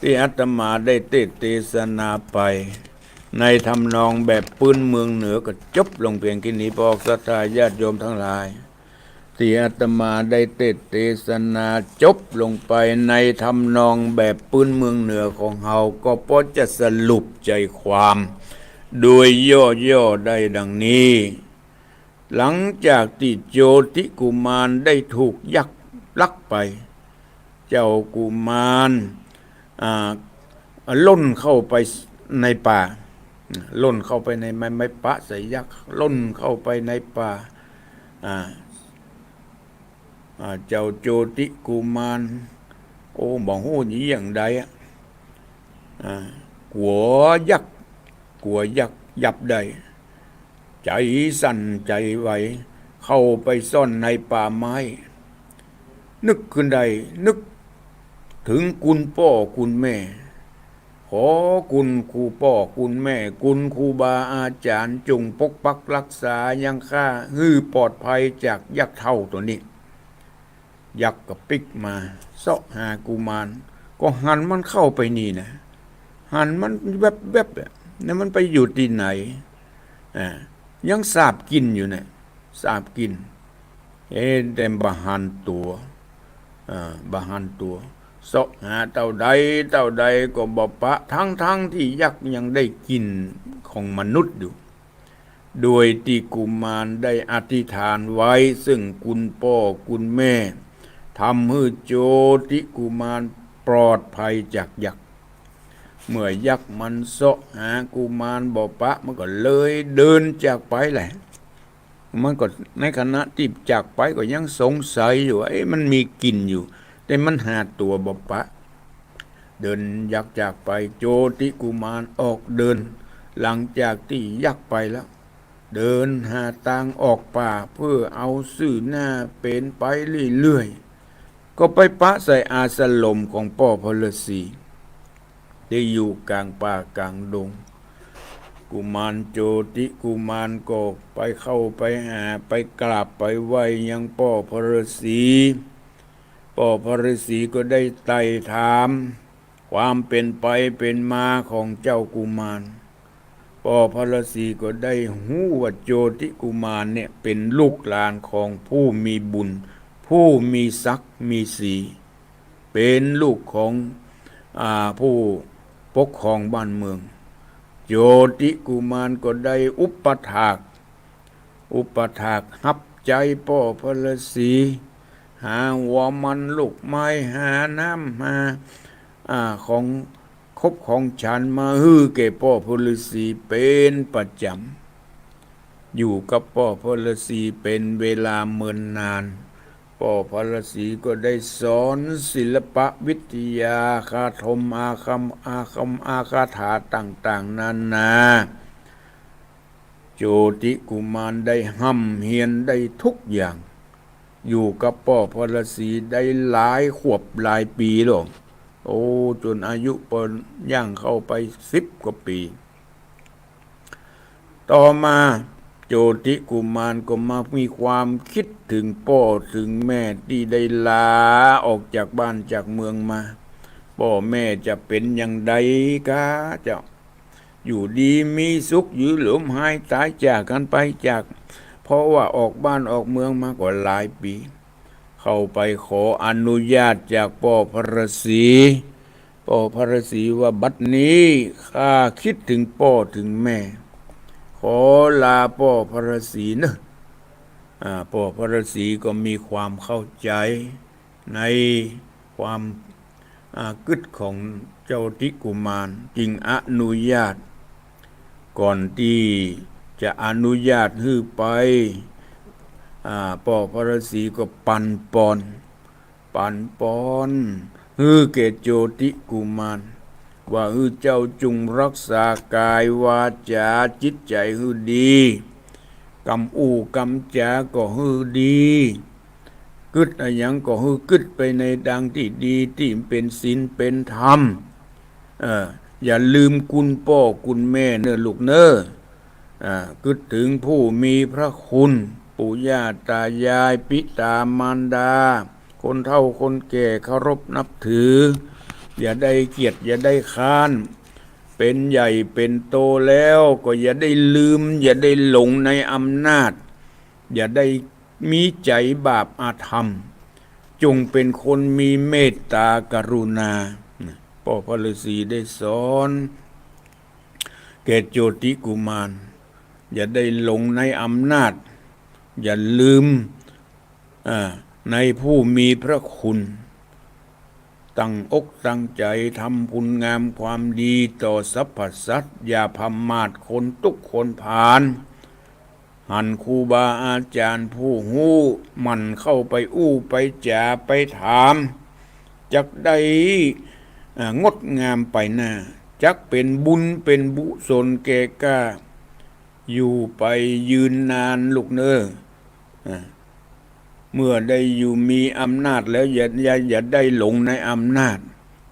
ตี้อาตมาได้เตสน์เตสนาไป ในทำนองแบบปื้นเมืองเหนือก็จบลงเปียงแค่นี้ ปอกศรัทธาญาติโยมตังหลาย ตี้อาตมาได้เตสน์เตสนาจบลงไปในทำนองแบบปื้นเมืองเหนือของเฮา ก็ปอจะสรุปใจ๋ความโดยย่อๆ ได้ดังนี้ หลังจากตี้โจติกุมารได้ถูกยักษ์ลักไป เจ้ากุมาร อ่า ล่นเข้าไปในป่า ล่นเข้าไปใน ไม่ ไม่ปะใส่ยักษ์ ล่นเข้าไปในป่า อ่า อ่า เจ้าโจติกุมาร โอ้ บ่ฮู้จะเยียะใดอะ อ่า กั๋วยักษ์ กั๋วยักษ์ยับได้ ใจ๋สั่นใจ๋ไหว เข้าไปซ่อนในป่าไม้ นึกขึ้นได้ นึกเถิงกุณป้อกุณแม่ ขอกุณครูป้อกุณแม่ กุณครูบาอาจ๋ารย์ จงปกปักรักษายังข้า หื้อปลอดภัยจากยักษ์เฒ่าตั๋วนี้ ยักษ์ก็ปิ๊กมาเซาะหากุมาร ก็หันมันเข้าไปนี่นะ หันมันแวบๆ อะ แล้วมันไปอยู่ตี้ไหน อ่า ยังสาบกลิ่นอยู่เนี่ย สาบกลิ่น เอ๊ะ แต่บ่หันตั๋ว อ่า บ่หันตั๋ว เซาะหาเต้าใดเต้าใดก็บ่ปะ ทั้งๆ ตี้ยักษ์ยังได้กลิ่นของมนุษย์อยู่ โดยตี้กุมารได้อธิษฐานไว้ ซึ่งกุณป้อกุณแม่ ทำหื้อโจติกุมารปลอดภัยจากยักษ์ เมื่อยักษ์มันเซาะหากุมารบ่ปะ มันก็เลยเดินจากไปแหละ มันก็ในขณะตี้จากไปก็ยังสงสัยอยู่ว่า เอ๊ะ มันมีกลิ่นอยู่ แต่มันหาตั๋วบ่ปะ เดินยักษ์จากไป โจติกุมารออกเดิน หลังจากตี้ยักษ์ไปแล้ว เดินหาตางออกป่า เพื่อเอาซื่อหน้าเป๋นไปเรื่อยๆ ก็ไปปะใส่อาสรมของป้อพระฤๅษี ตี้อยู่ก๋างป่าก๋างดง กุมารโจติกุมารก็ไปเข้าไปหา ไปกราบไปไหว้ยังป้อพระฤาษี ป้อพระฤาษีก็ได้ไต่ถามความเป๋นไปเป๋นมาของเจ้ากุมาร ป้อพระฤาษีก็ได้ฮู้ว่าโจติกุมารเนี่ยเป๋นลูกหลานของผู้มีบุญ ผู้มีศักดิ์มีศรี เป๋นลูกของ อ่า ผู้ปกครองบ้านเมือง โจติกุมารก็ได้อุปถาก อุปถากหับใจ๋ป้อพระฤาษี หาหัวมันลูกไม้ หาน้ำ หา อ่า ของคบของฉันมาหื้อแก่ป้อพระฤาษีเป๋นประจ๋ำ อยู่กับป้อพระฤาษีเป๋นเวลาเมินนาน ป้อพระฤาษีก็ได้สอนศิลปวิทยา คาถมอาคม อาคม อาคาถาต่างๆ นานา โจติกุมารได้ฮ่ำเฮียนได้ทุกอย่าง อยู่กับป้อพระฤาษีได้หลายขวบหลายปีแล้ว โอ้ จ๋นอายุเปิ้นย่างเข้าไปสิบกว่าปี๋ ต่อมาโจติกุมารก็มามีความกึ๊ดเถิงป้อเถิงแม่ตี้ได้ลาออกจากบ้านจากเมืองมา ป้อแม่จะเป๋นอย่างใดก๊าเจ้า อยู่ดีมีสุข หรือล้มหายต๋ายจากกั๋นไปจาก เพราะว่าออกบ้านออกเมืองมาก็หลายปี๋ เข้าไปขออนุญาตจากป้อพระฤาษี ป้อพระฤาษีว่า บัดนี้ข้ากึ๊ดเถิงป้อเถิงแม่ ขอลาป้อพระฤาษีเน่อ อ่า ป้อพระฤาษีก็มีความเข้าใจ๋ในความ อ่า กึ๊ดของโจติกุมาร จึงอนุญาต ก่อนตี้จะอนุญาตหื้อไป อ่า ป้อพระฤาษีก็ปั๋นปอน ปั๋นปอนหื้อแก่โจติกุมาร ว่า หื้อเจ้าจุ่งฮักษากายวาจ๋าจิตใจ๋หื้อดี กำอู้กำจาก็หื้อดี กึ๊ดอะหยังก็หื้อกึ๊ดไปในตางตี้ดีตี้เป๋นศีลเป๋นธรรม เออ อย่าลืมคุณป้อคุณแม่เน่อลูกเน่อ อ่า กึ๊ดเถิงผู้มีพระคุณ ปู่ย่าต๋ายาย ปิต๋ามารดา คนเฒ่าคนแก่เคารพนับถือ อย่าได้เกียจอย่าได้คร้าน เป๋นใหญ่เป๋นโตแล้วก็อย่าได้ลืม อย่าได้หลงในอำนาจ อย่าได้มีใจ๋บาปอธรรม จงเป๋นคนมีเมตต๋ากรุณา ป้อพระฤาษีได้สอนแก่โจติกุมาร อย่าได้หลงในอำนาจ อย่าลืม อ่า ในผู้มีพระคุณ ตั้งอกตั้งใจ๋ทำคุณงามความดีต่อสรรพสัตว์ อย่าประมาทคนตุ๊กข์คนผาน หันครูบาอาจ๋ารย์ผู้ฮู้ หมั่นเข้าไปอู้ไปจ๋าไปถาม จักได้ อ่า งดงามไปหน้า จักเป๋นบุญเป๋นกุศลแก่ก้า อยู่ไปยืนนานลูกเน่อ อ่า เมื่อได้อยู่มีอำนาจแล้ว อย่า อย่า อย่าได้หลงในอำนาจ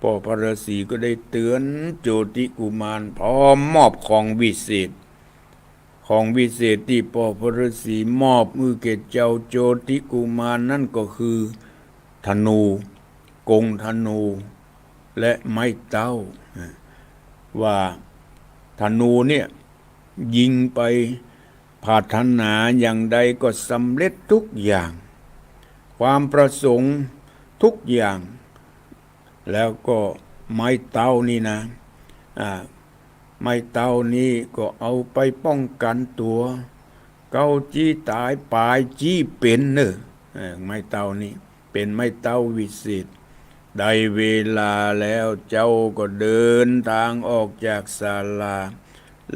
ป้อพระฤาษีก็ได้เตื๋อนโจติกุมาร พร้อมมอบของวิเศษ ของวิเศษตี้ป้อพระฤาษีมอบหื้อแก่เจ้าโจติกุมารนั่นก็คือธนู กงธนู และไม้เต๊า ว่าธนูเนี่ย ยิงไปปรารถนาอย่างใดก็สำเร็จทุกอย่าง ความประสงค์ทุกอย่าง แล้วก็ไม้เต๊านี่นะ อ่า ไม้เต๊านี่ก็เอาไปป้องกั๋นตั๋ว เก๊าจี้ต๋ายป๋ายจี้เป๋นเน่อ เออ ไม้เต๊านี่ เป๋นไม้เต๊าวิเศษ ได้เวลาแล้วเจ้าก็เดินตางออกจากศาลา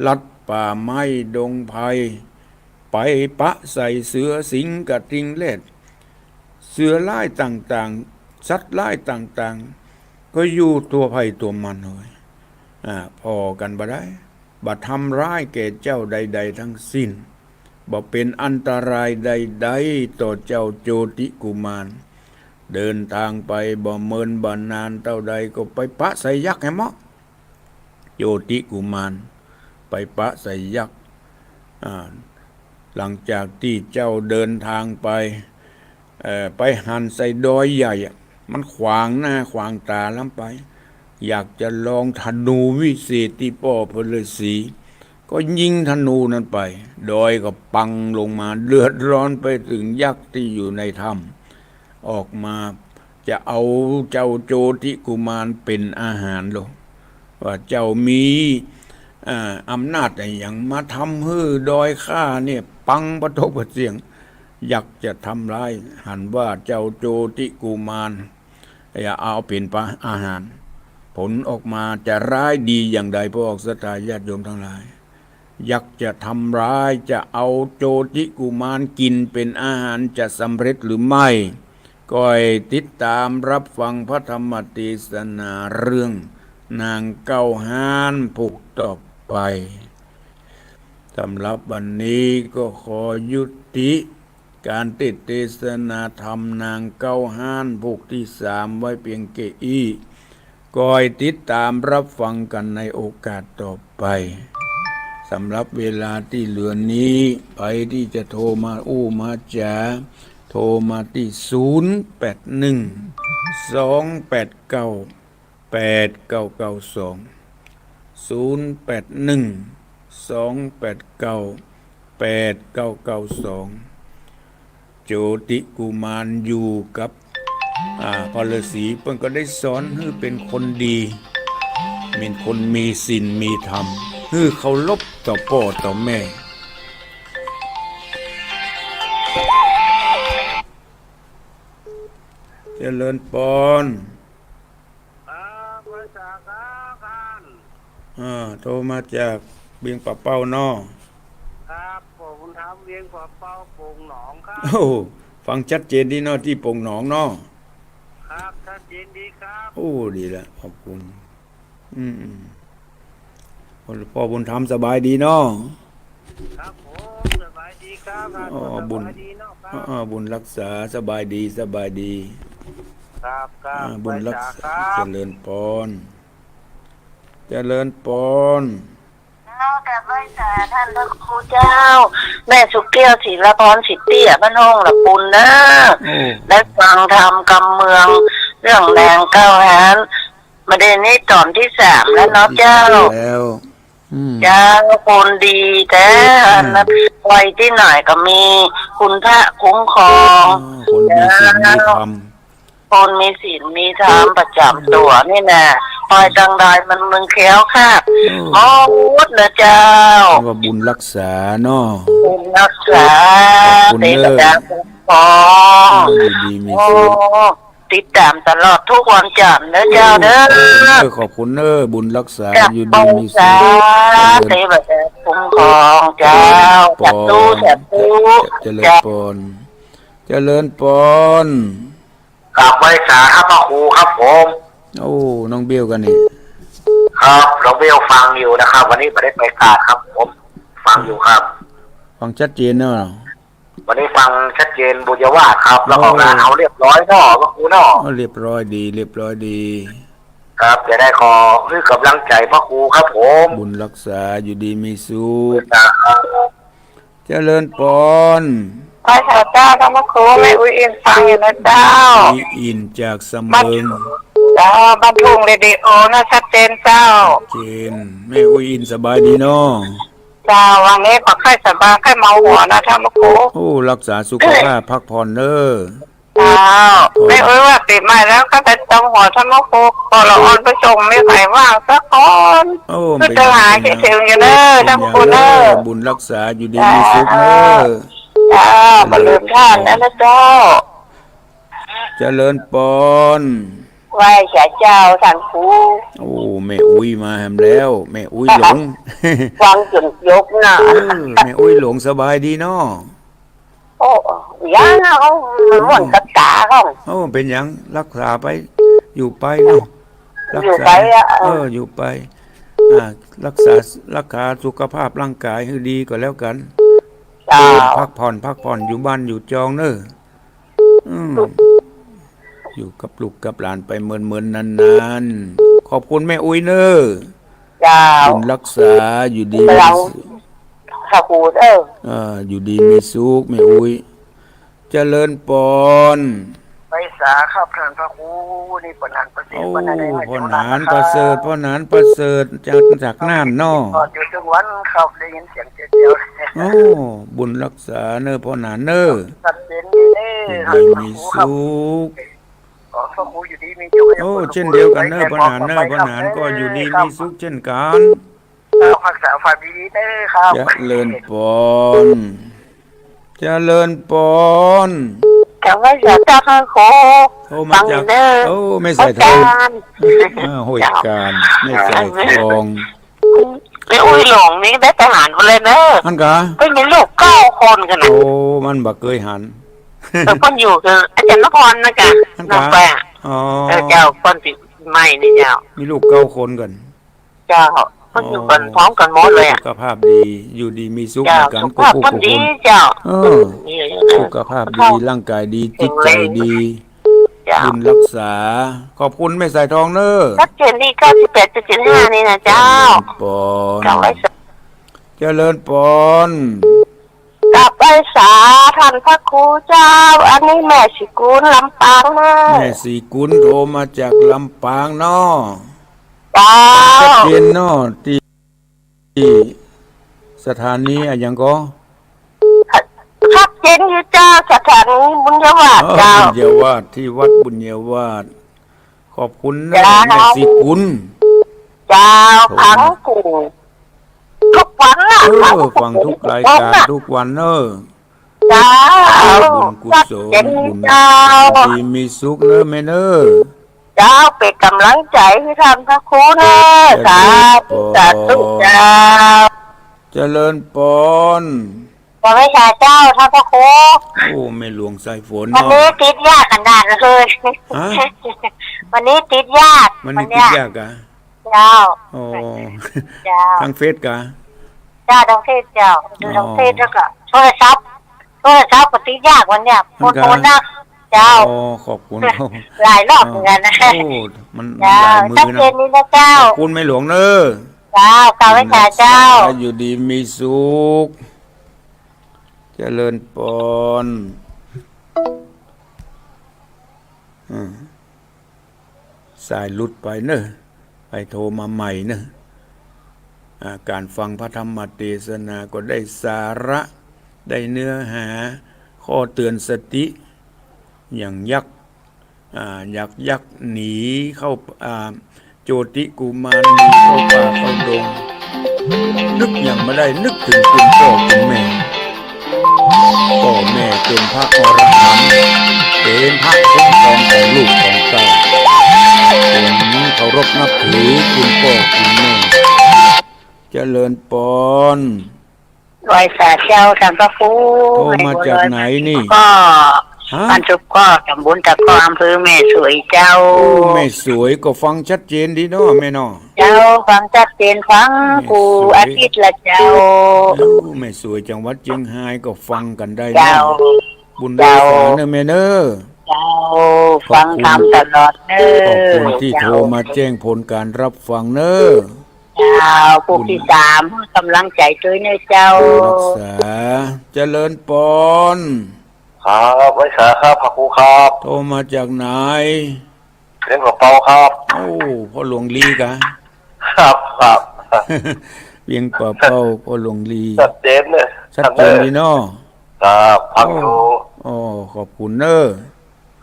ลัดป่าไม้ดงไพร ไปปะใส่เสือสิงห์กระทิงแรด เสือร้ายต่างๆ สัตว์ร้ายต่างๆ ก็อยู่ตั๋วใผตั๋วมันเฮ้ย อ่า ผ่อกั๋นบ่ได้ บ่ทำร้ายแก่เจ้าใดๆ ทั้งสิ้น บ่เป๋นอันตรายใดๆ ต่อเจ้าโจติกุมาร เดินตางไปบ่เมินบ่นานเต้าใดก็ไปปะใส่ยักษ์แหมเมาะ โจติกุมาร ไปปะใส่ยักษ์ อ่า หลังจากตี้เจ้าเดินทางไป เอ่อ ไปหันใส่ดอยใหญ่อะ มันขวางหน้าขวางต๋าล้ำไป อยากจะลองธนูวิเศษตี้ป้อพระฤาษี ก็ยิงธนูนั้นไป ดอยก็ปังลงมา เดือดร้อนไปเถิงยักษ์ตี้อยู่ในถ้ำ ออกมาจะเอาเจ้าโจติกุมารเป๋นอาหารโล ว่าเจ้ามี อ่า อำนาจอะหยังมาทำหื้อดอยข้าเนี่ยปังปะตกปะเสี้ยง ยักษ์จะทำร้าย หันว่าเจ้าโจติกุมาร จะเอาเป๋นปะ อาหาร ผลออกมาจะร้ายดีอย่างใด พวกศรัทธาญาติโยมตังหลาย ยักษ์จะทำร้าย จะเอาโจติกุมารกิ๋นเป๋นอาหาร จะสำเร็จหรือไม่ ก็ให้ติดต๋ามรับฟังพระธรรมเตสนาเรื่องนางเก๊าฮ้านผูกต่อไป สำหรับวันนี้ก็ขอยุติก๋านเตสน์เตสนาธรรมนางเก๊าฮ้านผูกตี้สามไว้เปียงแค่อี้ ก็ให้ติดต๋ามรับฟังกั๋นในโอกาสต่อไป สำหรับเวลาตี้เหลือนี้ ใผตี้จะโทรมาอู้มาจ๋า โทรมาตี้ ศูนย์แปดหนึ่ง สองแปดเก้า แปดเก้าเก้าสอง ศูนย์แปดหนึ่ง สองแปดเก้า แปดเก้าเก้าสอง โจติกุมารอยู่กับ อ่า พระฤาษี เปิ้นก็ได้สอนหื้อเป๋นคนดี เป๋นคนมีศีลมีธรรม หื้อเคารพต่อป้อต่อแม่ เจริญปอน ครับ ไหว้สาครับท่าน อ่า โทรมาจากเวียงป่าเป้าเนาะ ครับ ผมทำเวียงป่าเป้าโป่งหนองครับ โอ้ ฟังชัดเจนดีเนาะ ตี้โป่งหนองเนาะ ครับ ชัดเจนดีครับ โอ้ ดีละ ขอบคุณ อืม อืม พ่อบุญธรรมสบายดีเนาะ ครับผม สบายดีครับ อ๋อ สบายดีเนาะครับ อ๋อ บุญรักษาสบายดี สบายดี ครับ ครับ อ่า บุญรักษา ไหว้สาครับ เจริญปอน เจริญปอน เจ้า กราบไหว้สาท่านพระครูเจ้า แม่สุแก้ว ศิลปร สิทธิเตี้ย บ้านห้องละปูนเน้อ โอ้ ได้ฟังธรรมกำเมือง เรื่องนางเก๊าฮ้าน มาเดี๋ยวนี้ต๋อนตี้สามแล้วเนาะเจ้า ตี้สามแล้ว อืม เจ้า คนดีแต๊ อืม อันนั้น ไปตี้ไหนก็มีคุณพระคุ้มครอง อ๋อ คนมีศีลมีธรรม เจ้า คนมีศีลมีธรรมประจ๋ำตั๋วนี่นะ ไปตางใดมันเมืองแคล้วคลาด อืม หมดนะเจ้า เรียกว่าบุญรักษาเนาะ บุญรักษา ขอบคุณเน้อ เทวดาคุ้มครอง อืม อยู่ดีมีสุข โอ้ ติดต๋ามตลอดกู้วันจันทร์เน้อเจ้าเน้อ เออ ขอบคุณเน้อ ขอบคุณเน้อ บุญรักษา กราบ อยู่ดีมีสุข ไหว้สา เจริญ เทวดาคุ้มครองเจ้า เจริญปอน สาธุ สาธุ เจริญปอน เจ้า เจริญปอน กราบไหว้สาครับพระครูครับผม โอ้ น้องเบี้ยวกั๋นนี่ ครับ น้องเบี้ยวฟังอยู่นะครับ วันนี้ไม่ได้ไปกราบครับผม ฟังอยู่ครับ ฟังชัดเจนเนาะ วันนี้ฟังชัดเจนบุญญาวาสครับ แล้วก็ โอ้ งานเฮาเรียบร้อยเนาะ พระครูเนาะ โอ้ เรียบร้อยดี เรียบร้อยดี ครับ จะได้ขอหื้อกำลังใจ๋พระครูครับผม บุญรักษา อยู่ดีมีสุข ครับ เจริญปอน ไหว้สาเจ้า ท่านพระครู แม่อุ๊ยอินฟังอยู่นะเจ้า อุ๊ยอินจากสำเริง บ้าน เจ้า บ้านทุ่งเรดิโอนะ ชัดเจนเจ้า ชัดเจน แม่อุ๊ยอินสบายดีเนาะ เจ้า วันนี้ก็ไข้สะบา ไข้เมาหัวนะท่านพระครู โอ้ รักษาสุขภาพ พักผ่อนเน้อ เจ้า พักผ่อน แม่อุ๊ยว่าปี๋ใหม่แล้วก็ไปเตาหัวท่านพระครู ก็ละออนไปส่ง ไม่ใครว่างสักคน โอ้ ก็จะหาคิดถึงอยู่เน้อ เป็นอย่าง ท่านพระครูเน้อ บุญรักษาอยู่ดีมีสุขเน้อ เจ้า เจ้า บ่ลืมท่านนะเจ้า เจริญปอน ไหว้สาเจ้าท่านครู โอ้ แม่อุ๊ยมาแหมแล้ว แม่อุ๊ยหลง ฟังจ๋นจบนะ เออ แม่อุ๊ยหลงสบายดีเนาะ โอ้ ยังนะ โอ้ มันม่วนกับต๋าเขา โอ้ เป๋นหยัง รักษาไป อยู่ไปเนาะ รักษา อยู่ไปอะ เออ เออ อยู่ไป อ่า รักษา รักษาสุขภาพร่างกายหื้อดีก็แล้วกั๋น เจ้า พักผ่อน พักผ่อน อยู่บ้านอยู่จองเน้อ อืม อยู่กับลูกกับหลานไปเมินๆ นานๆ ขอบคุณแม่อุ๊ยเน้อ เจ้า บุญรักษา อยู่ดีมีสุข พระครูเอ้อ อ่า อยู่ดีมีสุข แม่อุ๊ย เจริญปอน ไหว้สาครับท่านพระครู นี่ป้อหนานประเสริฐ โอ้ ป้อหนานประเสริฐ ป้อหนานประเสริฐ จาก จากน่านเนาะ ก็อยู่ทุกวันครับ ได้ยินเสียงเจียวๆ โอ้ บุญรักษาเน้อป้อหนานเน้อ ชัดเจนดีเน้อ อยู่ดีมีสุข ท่านพระครูครับ ขอพระครูอยู่ดีมีสุข โอ้ เช่นเดียวกั๋นเน้อป้อหนานเน้อ ป้อหนานก็อยู่ดีมีสุขเช่นกั๋น เจ้า รักษาความดีๆ เน้อครับ เจริญปอน เจริญปอน กราบไหว้สาเจ้าค่ะครู โอ้ มาจาก ฟังเน้อ โอ้ แม่สายทอง อาจารย์ อ้าว ห้วยการ แม่สายทอง แม่อุ๊ยหลงนี่ได้ไปหาหนูเลยเน้อ อั้นกา เปิ้นมีลูกเก้าคนกั๋นน่ะ โอ้ มันบ่เกยหัน เออ เปิ้นอยู่กับอาจารย์นพรนะกะ อั้นกา น้องแปะ อ๋อ เออ เจ้า เปิ้นปีใหม่นี่เจ้า มีลูกเก้าคนกั๋น เจ้า เปิ้นอยู่กั๋น อ๋อ พร้อมกั๋นหมดเลยอะ สุขภาพดี อยู่ดีมีสุข เจ้า เหมือนกั๋น สุขภาพ กู้ๆ เปิ้นดี คน เจ้า เออ นี่ สุขภาพดี ร่างกายดี แข็งแรง จิตใจดี เจ้า บุญรักษา ขอบคุณแม่สายทองเน้อ ชัดเจนดี เก้าสิบแปดจุดเจ็ดห้า นี่นะเจ้า เจริญปอน เจ้า ไหว้สา เจริญปอน กราบไหว้สาท่านพระครูเจ้า อันนี้แม่ศรีกุลลำปางเน้อ แม่ศรีกุลโทรมาจากลำปางเนาะ เจ้า ชัดเจนเนาะ ตี้ ตี้สถานีอะหยังก็ ชัดเจนอยู่เจ้า สถานีบุญญาวาส อ๋อ เจ้า บุญญาวาส ตี้วัดบุญญาวาส ขอบคุณเน้อ เจ้า แม่ศรีกุล เจ้า โอ้ ฟังกู้ทุกวันน่ะ เออ ฟังกู้ฟังทุกรายก๋าน ทุกวันเน้อ เจ้า บุญกุศล ชัดเจน บุญ เจ้า ดีมีสุขเน้อแม่เน้อ เจ้า เป๋นก๋ำลังใจ๋หื้อท่านพระครูเน้อ เจริญปอน สาธุ สาธุ เจ้า เจริญปอน ขอไหว้สาเจ้า ท่านพระครู โอ้ แม่หลวงสายฝน วันนี้ เนาะ ติดยากขนาดเลย ฮะ วันนี้ติดยาก วันนี้ วันนี้ ติดยากอะ เจ้า อ๋อ เจ้า ทางเฟซกะ เจ้า ทางเฟซเจ้า ดูทางเฟซ อ๋อ แล้วก็โทรศัพท์ โทรศัพท์ก็ติดยากวันเนี้ย มันกะ โอนๆ นะ เจ้า อ๋อ ขอบคุณ หลายรอบเหมือนกั๋นนะ โอ้ มัน เจ้า หลายมื้อนะ ชัดเจนดีนะเจ้า ขอบคุณแม่หลวงเน้อ เจ้า กราบไหว้สาเจ้า อยู่ดีมีสุข เจริญปอน อืม สายหลุดไปเน้อ ไปโทรมาใหม่เน้อ อ่า ก๋านฟังพระธรรมเตสนาก็ได้สาระ ได้เนื้อหา ข้อเตือนสติ อย่างยักษ์ อ่า อย่างยักษ์หนีเข้า อ่า โจติกุมารหนีเข้าป่าเข้าดง นึกหยังบ่ได้ นึกเถิงคุณป้อคุณแม่ ป้อแม่เป๋นพระอรหันต์ เป๋นพระคุ้มครองของลูกของเต้า ผมเคารพนับถือคุณป้อคุณแม่ เจริญปอน ไหว้สาเจ้า ท่านพระครู โทรมาจากไหนนี่ ก็ ฮะ บ้านสุบก้อ ตำบลตะก้อ อำเภอแม่สวยเจ้า โอ้ แม่สวยก็ฟังชัดเจนดีเนาะแม่เนาะ เจ้า ฟังชัดเจน ฟัง แม่สวย กู้อาทิตย์ละเจ้า โอ้ แม่สวย จังหวัดเจียงฮายก็ฟังกั๋นได้เนาะ เจ้า บุญรักษาเน้อแม่เน้อ เจ้า ขอบคุณ ฟังธรรมตลอดเน้อ ขอบคุณตี้ เจ้า โทรมาแจ้งผลก๋านรับฟังเน้อ เจ้า ผู้ติดต๋าม บุญ ก๋ำลังใจ๋ตวยเน้อเจ้า บุญรักษา เจริญปอน ครับ ไหว้สาครับ พระครูครับ โทรมาจากไหน เวียงป่าเป้าครับ โอ้ ป้อหลวงลีกะ ครับ ครับ เวียงป่าเป้า ป้อหลวงลี ชัดเจนเน้อ ชัดเจนดีเนาะ ครับ ฟังอยู่ โอ้ โอ้ ขอบคุณเน้อ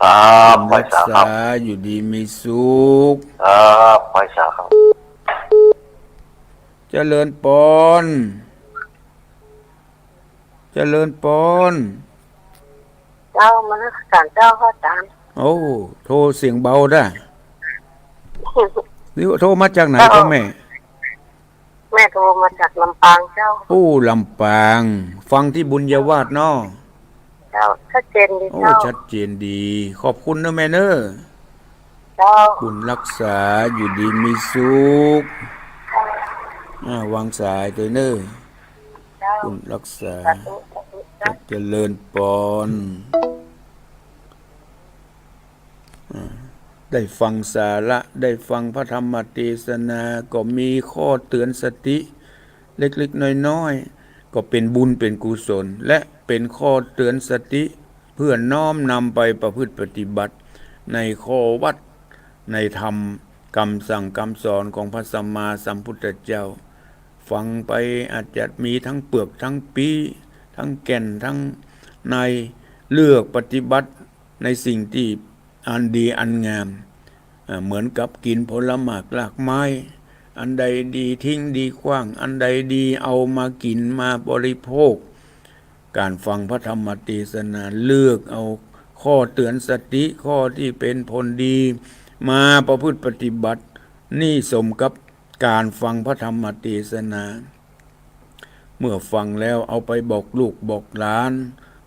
ครับ บุญรักษา ไหว้สาครับ อยู่ดีมีสุข ครับ ไหว้สาครับ เจริญปอน เจริญปอน เจ้า นมัสก๋านเจ้า พระอาจารย์ โอ้ โทรเสียงเบาด้า นี่โทรมาจากไหน เจ้า ก็แม่ แม่โทรมาจากลำปางเจ้า โอ้ ลำปาง ฟังตี้บุญญาวาสเนาะ เจ้า ชัดเจนดี โอ้ เจ้า ชัดเจนดี ขอบคุณเน้อแม่เน้อ เจ้า บุญรักษา อยู่ดีมีสุข อ่า วางสายตวยเน้อ เจ้า บุญรักษา สาธุ สาธุ เจ้า เจริญปอน อ่า ได้ฟังสาระ ได้ฟังพระธรรมเตสนา ก็มีข้อเตือนสติเล็กๆ น้อยๆ ก็เป็นบุญเป็นกุศล และเป็นข้อเตือนสติ เพื่อน้อมนำไปประพฤติปฏิบัติในข้อวัด ในธรรม กำสั่งกำสอนของพระสัมมาสัมพุทธเจ้า ฟังไปอาจจะมีทั้งเปลือกทั้งปี้ ทั้งแก่นทั้งใน เลือกปฏิบัติในสิ่งที่อันดีอันงาม อ่า เหมือนกับกิ๋นผลหมากรากไม้ อันใดดีทิ้งดีขว้าง อันใดดีเอามากิ๋นมาบริโภค ก๋านฟังพระธรรมเตสนา เลือกเอาข้อเตือนสติ ข้อที่เป็นผลดี มาประพฤติปฏิบัติ นี่สมกับก๋านฟังพระธรรมเตสนา เมื่อฟังแล้วเอาไปบอกลูกบอกหลาน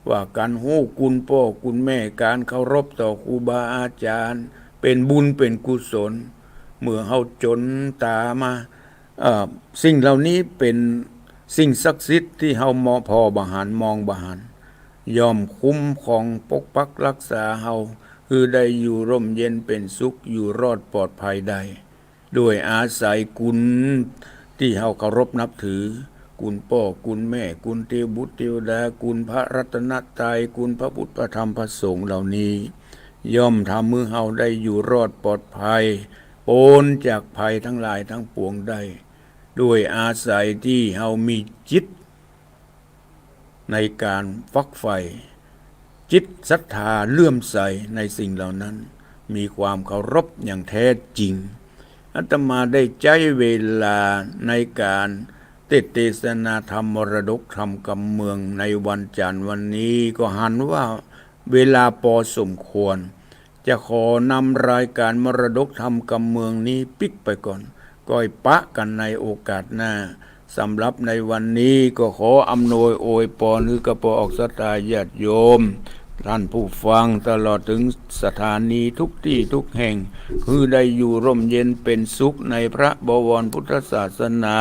ว่าก๋านฮู้คุณป้อคุณแม่ ก๋านเคารพต่อครูบาอาจ๋ารย์ เป็นบุญเป็นกุศล เมื่อเฮาจ๋นต๋ามา เอ่อ สิ่งเหล่านี้เป็นสิ่งศักดิ์สิทธิ์ตี้เฮาบ่ผ่อบ่หัน มองบ่หัน ย่อมคุ้มครองปกปักรักษาเฮา หื้อได้อยู่ร่มเย็นเป็นสุข อยู่รอดปลอดภัยได้ ด้วยอาศัยคุณตี้เฮาเคารพนับถือ คุณป้อคุณแม่ คุณเตวบุตรเตวดา คุณพระรัตนตรัย คุณพระพุทธพระธรรมพระสงฆ์เหล่านี้ ย่อมทำหื้อเฮาได้อยู่รอดปลอดภัย ป๊นจากภัยทั้งหลายทั้งปวงได้ ด้วยอาศัยตี้เฮามีจิต ในก๋านฝักใฝ่ จิตศรัทธาเลื่อมใสในสิ่งเหล่านั้น มีความเคารพอย่างแท้จริง อาตมาได้ใจ๊เวลาในก๋านเตสน์เตสนาธรรมมรดกธรรมกำเมืองในวันจันทร์วันนี้ ก็หันว่าเวลาปอสมควร จะขอนำรายก๋านมรดกธรรมกำเมืองนี้ปิ๊กไปก่อน ก้อยปะกั๋นในโอกาสหน้า สำหรับในวันนี้ก็ขออำนวยอวยปอนหื้อกับป้อออกศรัทธาญาติโยม ท่านผู้ฟังตลอดเถิงสถานีทุกตี้ทุกแห่ง หื้อได้อยู่ร่มเย็นเป็นสุขในพระบวรพุทธศาสนา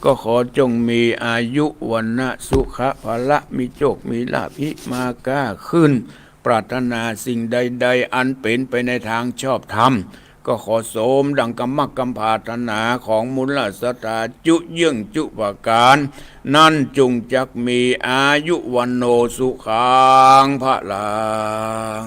ก็ขอจงมีอายุวรรณะสุขะพละ มีโชคมีลาภ หิมาก้าขึ้น ปรารถนาสิ่งใดๆ อันเป๋นไปในตางชอบธรรม ก็ขอสมดังกำมักกำปรารถนาของมูลศรัทธาจุเยื่องจุประก๋าน นั้นจุ่งจักมีอายุวัณโณสุขังพลัง